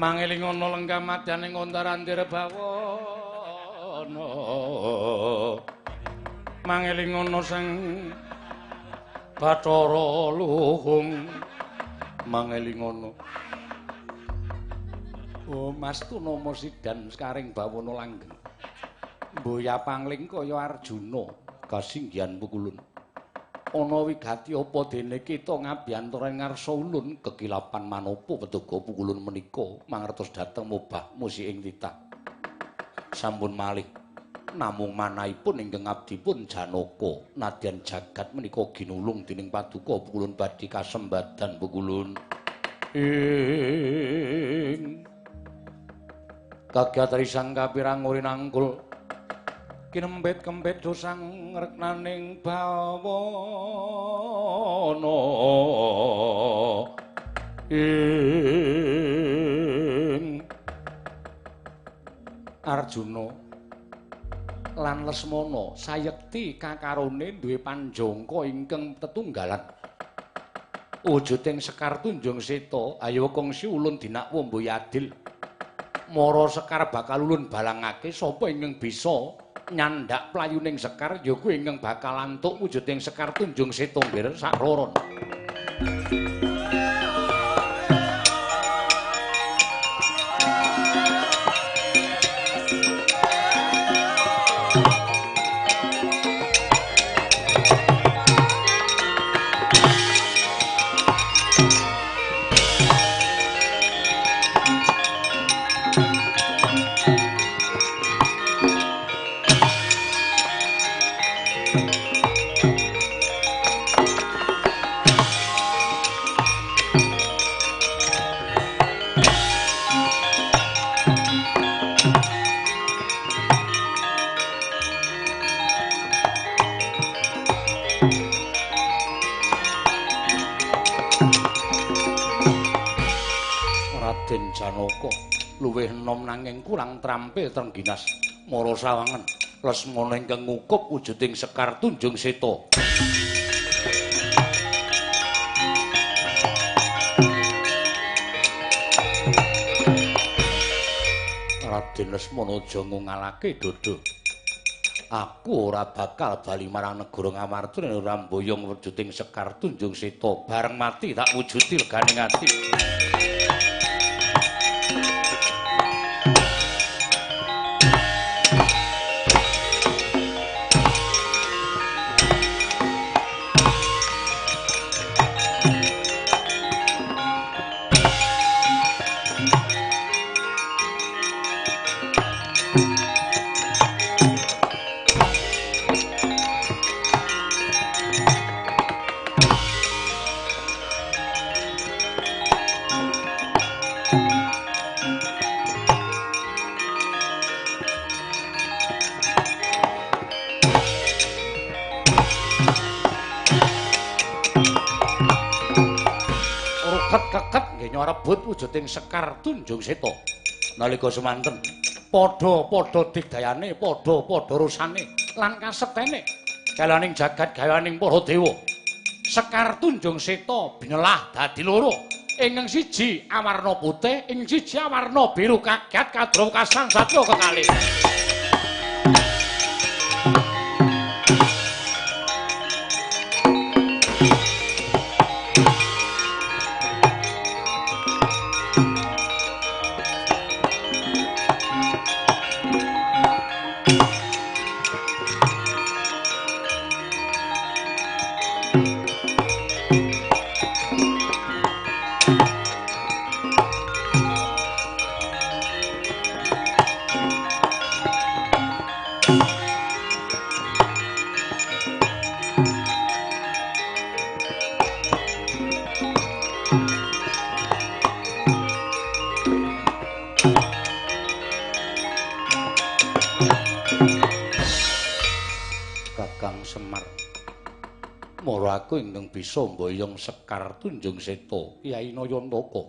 Mangelingono lenggah madyaning ontarandir bawana. Mangelingono sang Bathara Luhung. Mangelingono. Oh Mas Tunama sidan sekaring bawana langgeng. Mboya pangling kaya Arjuna kasinggihan pukulun. Ana wigati apa dene kita ngabiyantara ing ngarsa ulun kekilapan manapa petuga pukulun menika mangertos dhateng mobah musi ing titah. Sampun malih namung manahipun ingkang abdipun Janaka nadyan jagat menika ginulung dening paduka pukulun badhe kasembadan pukulun. Ing kagiat risang kapirang uri nangkul kinempit-kempit dosang reknaning bawana. Ing Arjuna lan Lesmana sayekti kakarone duwe panjangka ingkang tetunggalan. Wujuding Sekar Tunjung Seta ayo kongsi ulun dinakwa mboyadil. Mara Sekar bakal ulun balangake sapa ingkang bisa nyandak playuning Sekar ya kuwi ingkang bakal antuk wujuding Sekar Tunjung Seta nggir sakloron. Raden Janaka luwih enom nanging kurang trampil trengginas mara sawangen Lesmana ingkang ngukup wujuding Sekar Tunjung Seta. Raden Lesmana aja ngungalake dodo. Aku ora bakal bali marang negara Ngamarta nek ora mboyong wujuding Sekar Tunjung Seta. Bareng mati tak wujudi leganing ati. Rebut wujuding Sekar Tunjung Seta. Nalika semanten padha-padha digdayane, padha-padha rusane lan kasektene jalaning jagat gawaning para dewa. Sekar Tunjung Seta binelah dadi loro. Ingkang siji awarna putih, ing siji awarna biru kaget kadrokasan satya kekalih. Semar. Mara aku ingkang bisa mboyong Sekar Tunjung Seta Kyai Nayantaka.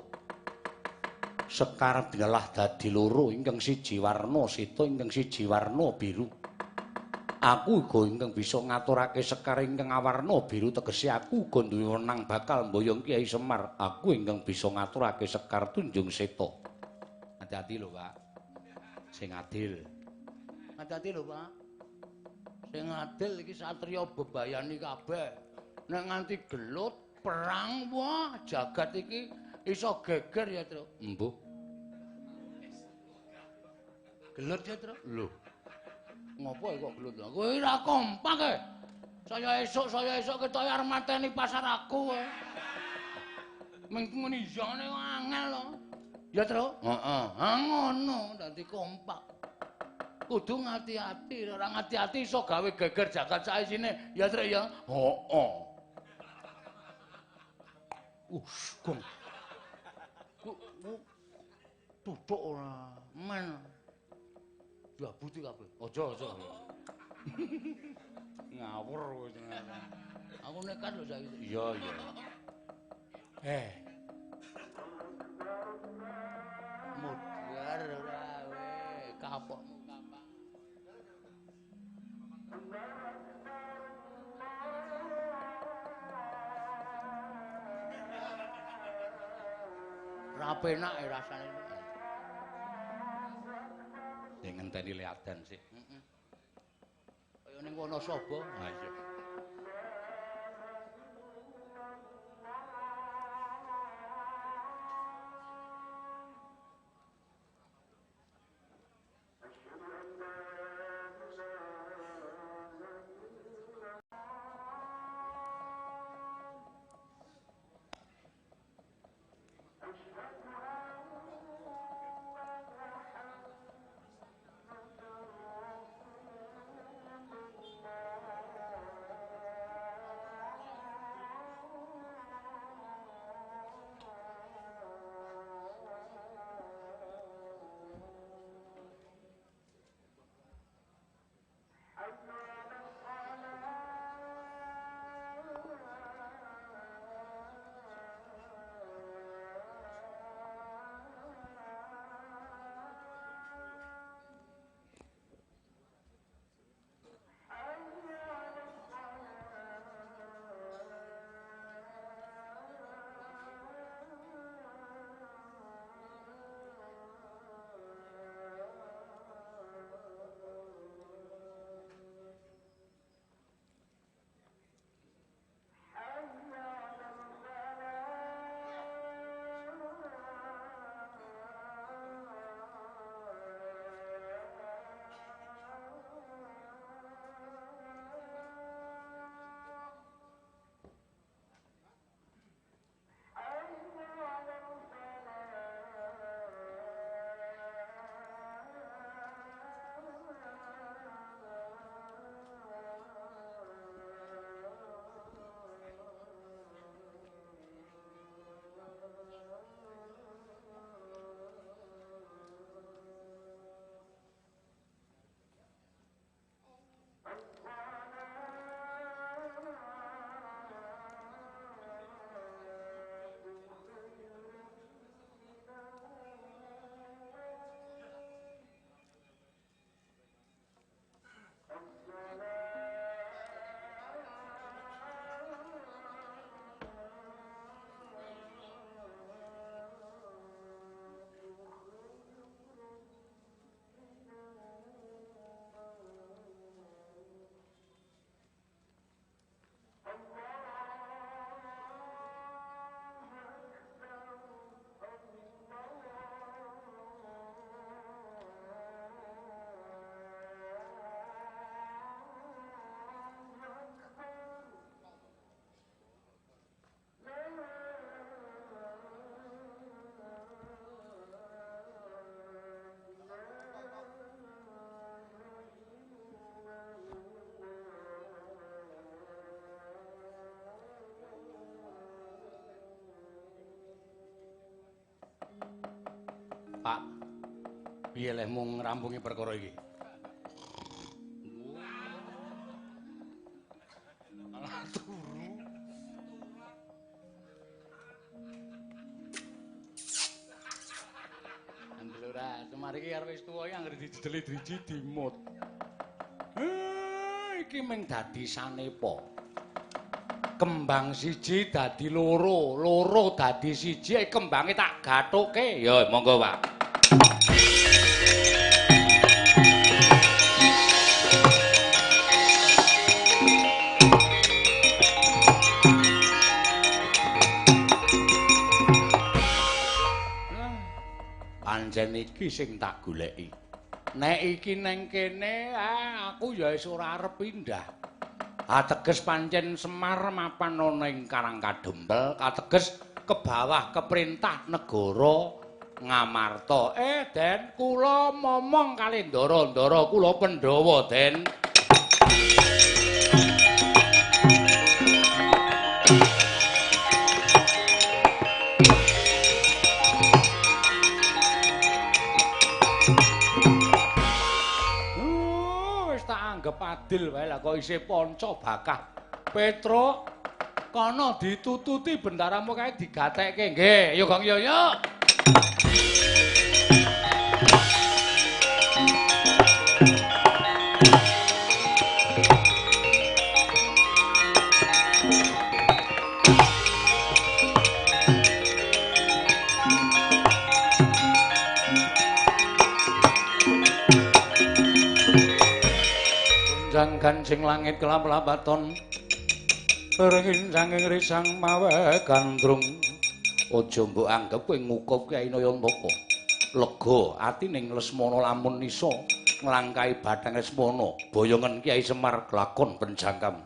Sekar binelah dadi loro, ingkang siji warna seta, ingkang siji warna biru. Aku uga ingkang bisa ngaturake Sekar ingkang awarna biru, tegese aku uga duwe wenang bakal mboyong Kyai Semar. Aku ingkang bisa ngaturake Sekar Tunjung Seta. Hati-hati lho, Pak. Sing adil. Hati-hati lho, Pak. Sing adil iki satriya bebayani kabeh. Nek nganti gelut perang, wah jagat iki iso geger ya, Tru. Embuh. Gelut ya, Tru? Lho. Ngopo kok gelut? Kowe ora kompak e. Saya esuk ketoke arep mateni pasar aku kowe. Mung muni yane angel lho. Ya, Tru? Heeh. Ha ngono, dadi kompak. Kudu ngati-ati, ora ngati-ati iso gawe geger jagat saisine. Ya, Tru ya? Heeh. Gong. Tutuk ora. Men. Diabuti kabeh. Aja, aja. Ngawur kowe jenenge. Aku nekat lho saiki. Iya, iya. Mudhar ora kowe, kapokmu kapak. Ra penak e rasane. Sing ngenteni leadan sik. Heeh. Kaya ning Wonosobo. Ha iya. Pak, piye lehmu ngrampungi perkara iki? Semar iki arep wis tuwa iki anggere dijedeli driji dimut. Iki mung dadi sanepa. Kembang siji dadi loro, loro dadi siji, kembange tak gathuke. Ya monggo, Pak. Pancen iki sing tak goleki. Nek iki neng kene, aku ya wis ora arep pindah. Ateges pancen Semar mapan ana ing Karang Kadempel, kateges ke bawah keperintah negara Ngamarta. Den, kula momong kali ndara-ndara kula Pandhawa, Den. Adil wae lah kok isih panca bakah. Petruk kono ditututi bendaramu kae digatekke nggih. Ayo Gong yo yo. Kancing langit kelap-lapaton ringin sanging risang mawe gandrung. Aja mbok anggep kowe ngukup Kyai Nayantaka. Lega atining Lesmana lamun iso nglangkahi bathang Lesmana boyongen Kyai Semar glakon penjangkam.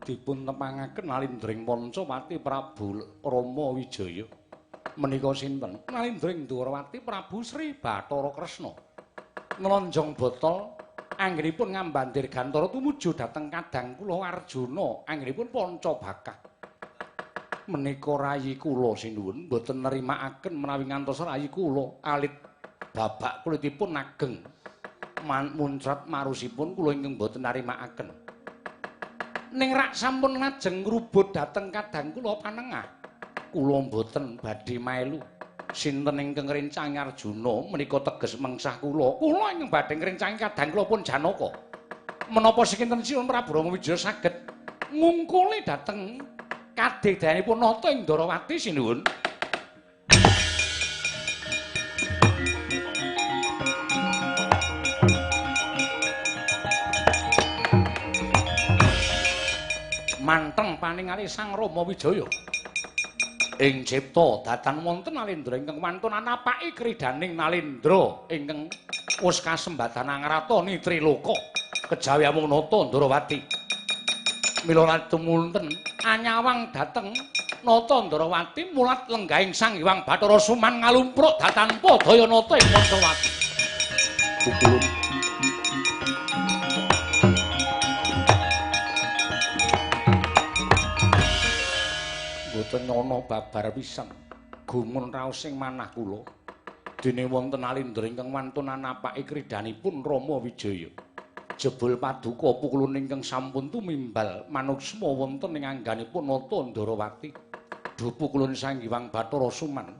Dipun tepangaken Nalindring Pancawati Prabu Rama Wijaya. Menika sinten? Nalindring Dwarawati Prabu Sri Bathara Kresna. Nglonjong botol anggenipun ngamban dirgantara tumuju dhateng kadang kula Arjuna anggenipun panca bakah. Menika rayi kula sinuwun mboten nerimakaken menawi ngantos rayi kula alit babak kulitipun ageng muncrat marusipun kula ingkang mboten nerimakaken. Ning rak sampun lajeng ngrubut dhateng kadang kula panengah. Kula mboten badhe melu. Sinten ingkang ngrencangi Arjuna menika teges mengsah kula. Kula ingkang badhe ngrencangi kadang kula pun Janaka. Menapa sekinten Sinuwun Prabu Rama Wijaya saged ngungkuli dhateng kadedayanipun nata ing Ndharawati sinuwun? Manteng paningali Sang Rama Wijaya. Ing cipta datan wonten Nalindra ingkang wantun anapaki kridaning Nalindra ingkang wis kasembatan angratoni Triloka kejawi amung nata Ndharawati. Mila latumunten anyawang dhateng nata Ndharawati mulat lenggahing Sang Hyang Bathara Suman ngalumpruk datanpa daya nata ing Pancawati. Pukulun mboten ana babar pisan. Gumun raos ing manah kula. Dene wonten Nalindra ingkang wantun anapaki kridanipun Rama Wijaya. Jebul paduka pukulun ingkang sampun tumimbal manuksma wonten ing angganipun nata Ndharawati. Duh pukulun Sang Hyang Bathara Suman.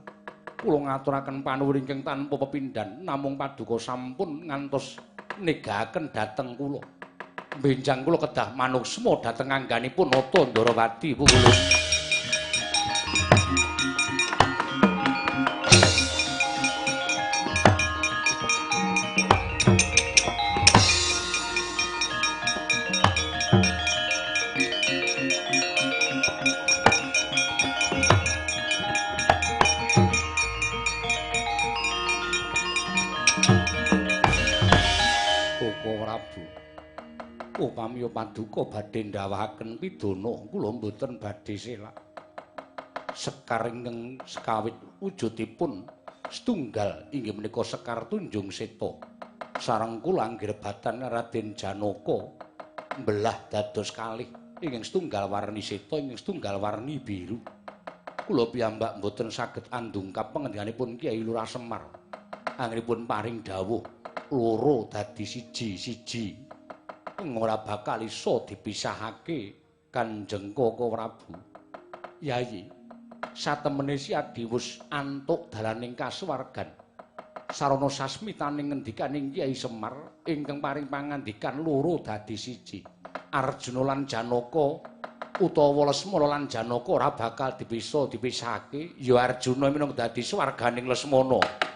Kula ngaturaken panuwun ingkang tanpa pepindhan namung paduka sampun ngantos negaken dhateng kula. Benjang kula kedah manuksma dhateng angganipun nata Ndharawati pukulun. pamiya paduka badhe ndhawahaken pidana kula mboten badhe selak. Sekar ingkang sekawit wujudipun setunggal inggih menika Sekar Tunjung Seta. Sareng kula anggirebatan Raden Janaka mbelah dados kalih ingkang setunggal warni seta ingkang setunggal warni biru. Kula piyambak mboten saged andungkap pangendhikanipun Kyai Lurah Semar. Anggenipun paring dawuh loro dadi siji-siji ora bakal iso dipisahake Kanjeng Koko Prabu. Yayi, satemene si Adiwus antuk dalaning kasuwargan. Sarana sasmitaning ngendikaning Kyai Semar ingkang paring pangandikan loro dadi siji. Arjuna lan Janaka utawa Lesmana lan Janaka ora bakal dipisa dipisahake. Ya Arjuna minangka dadi swarganing Lesmana.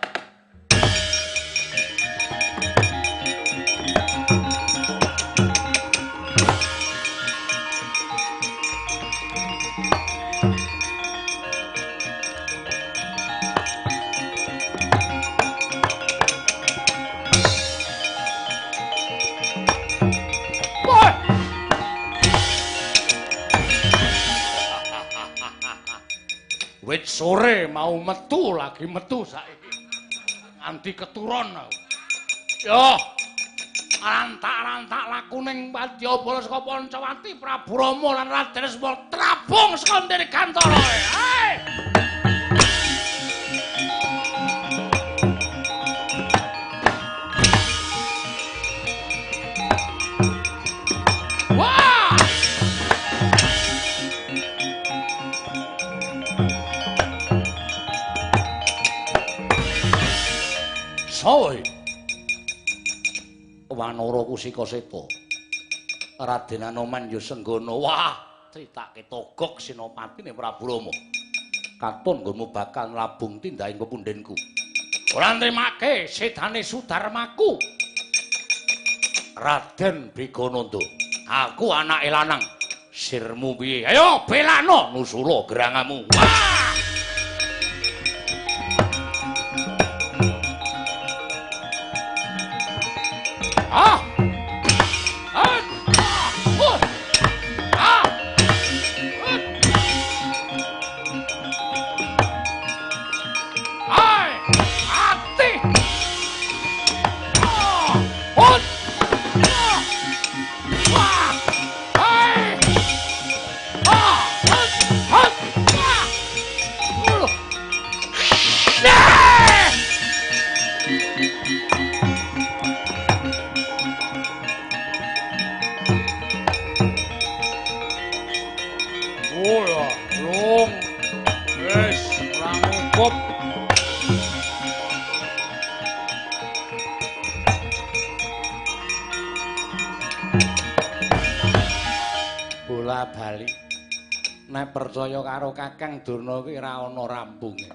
Wit sore mau metu lagi metu saiki. Nganti keturun aku. Yo. Rantak-rantak lakuning wadyabala saka Pancawati Prabu Rama lan Raden Lesmana trabung saka ndene gantara. Hei. Wah! Soe Wanara Kusika Seta Raden Anoman ya senggana. Wah, critake togok senopatine Prabu Rama. Katon nggonmu bakal nglabung tindake pepundhenku. Ora nrimake sedane Sudarmaku. Raden Brigananda, aku anake lanang. Sirmu piye? Ayo belano nusula gerangamu. Wah! Ah! Ah! Ah! Ah! Ai! Ati! Ah! Ut! Ah! Wah! Ai! Ah! Ut! Ut! Ah! Nah! Ora, rong. Wis, ora ngukup. Bola bali. Nek percaya karo Kakang Durna kuwi ora ana rampunge.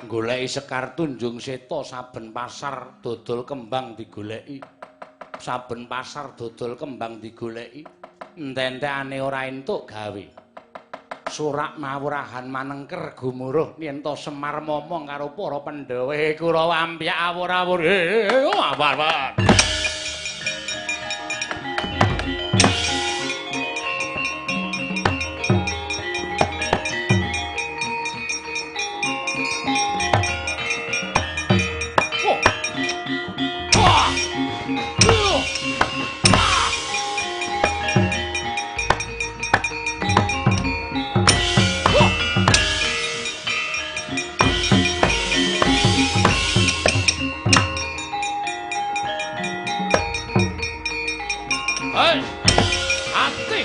Goleki Sekar Tunjung Seta saben pasar dodol kembang digoleki. Saben pasar dodol kembang digoleki. Ententekane ora entuk gawe. Surak mawurahan manengker gumuruh yen to Semar momong karo para Pandhawa Kurawa ampyak awur-awur. Awar-awar. Hei, ati.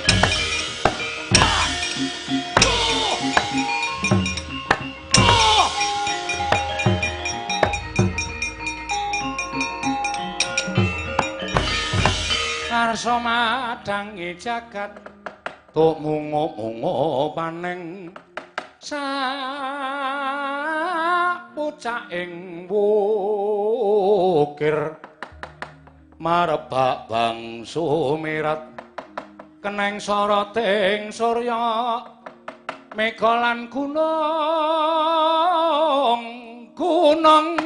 Karsa madangi jagat tuk mungu-mungu paneng sak pucaking wukir marebak bangsu mirat keneng soroting surya mega lan gunung gunung.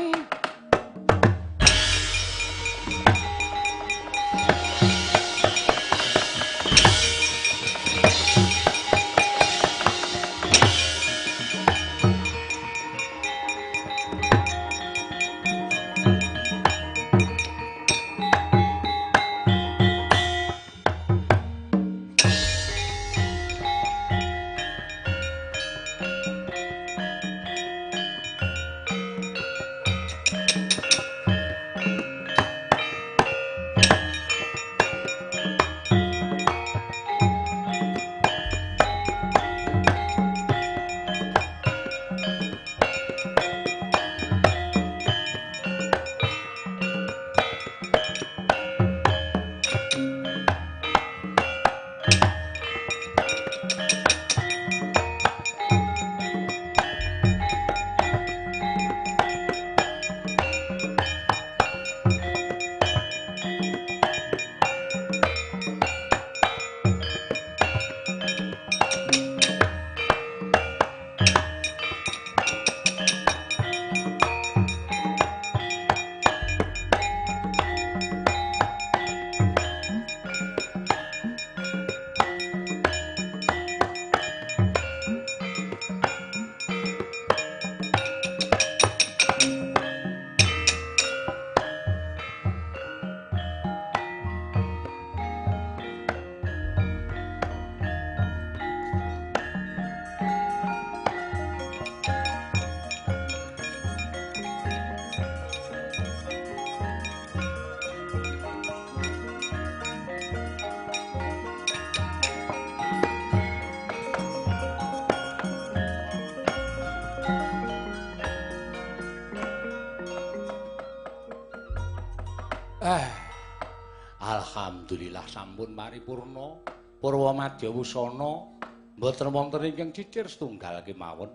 Alhamdulillah sampun paripurna. Purwa madya wusana mboten wonten ingkang cicir setunggal kemawon.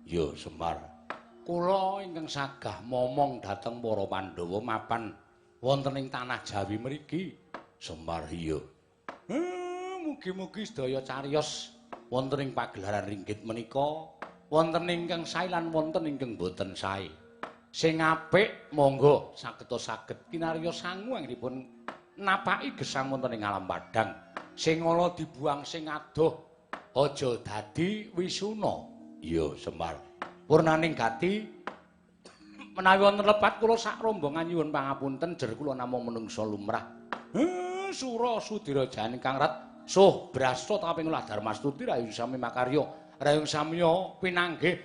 Ya Semar. Kula ingkang sagah momong dhateng para Pandhawa mapan wonten ing tanah Jawi mriki. Semar iya. Mugi-mugi sedaya cariyos wonten ing pagelaran ringgit menika wonten ingkang sae lan wonten ingkang boten sae. Sing apik monggo sageta saged kinarya sangu anggenipun napaki gesang wonten ing alam padhang. Sing ala dibuang sing adoh aja dadi wisuna. Iya Semar. Purnaning gati menawi wonten lepat kula sak rombongan nyuwun pangapunten jer kula namung menungsa lumrah. Sura sudira jahan ingkang rat suh brasta kaping ulah darmastuti rayu sami makarya rayung samya pinanggih.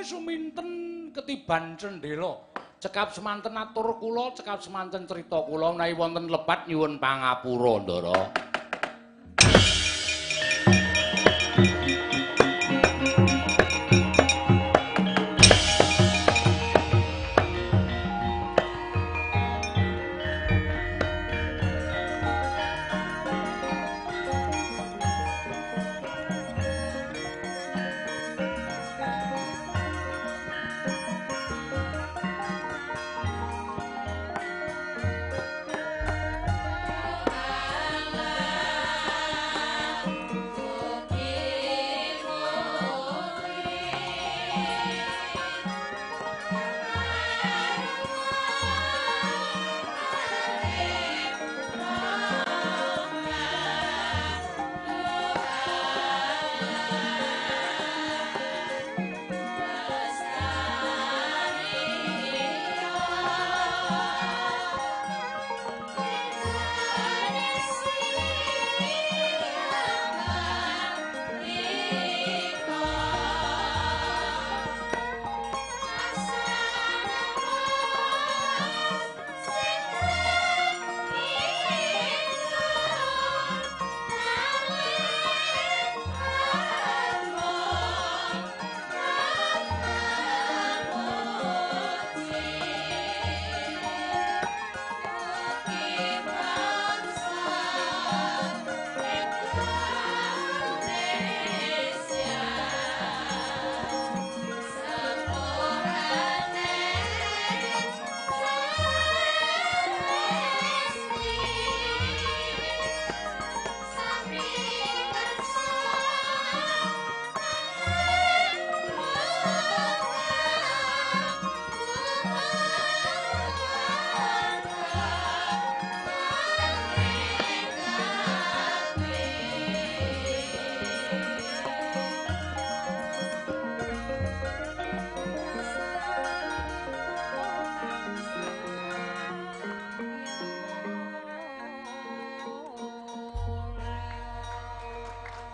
Suminten ketiban cendhela. Cekap semanten atur kula, cekap semanten crita kula menawi wonten lepat nyuwun pangapura, Ndara.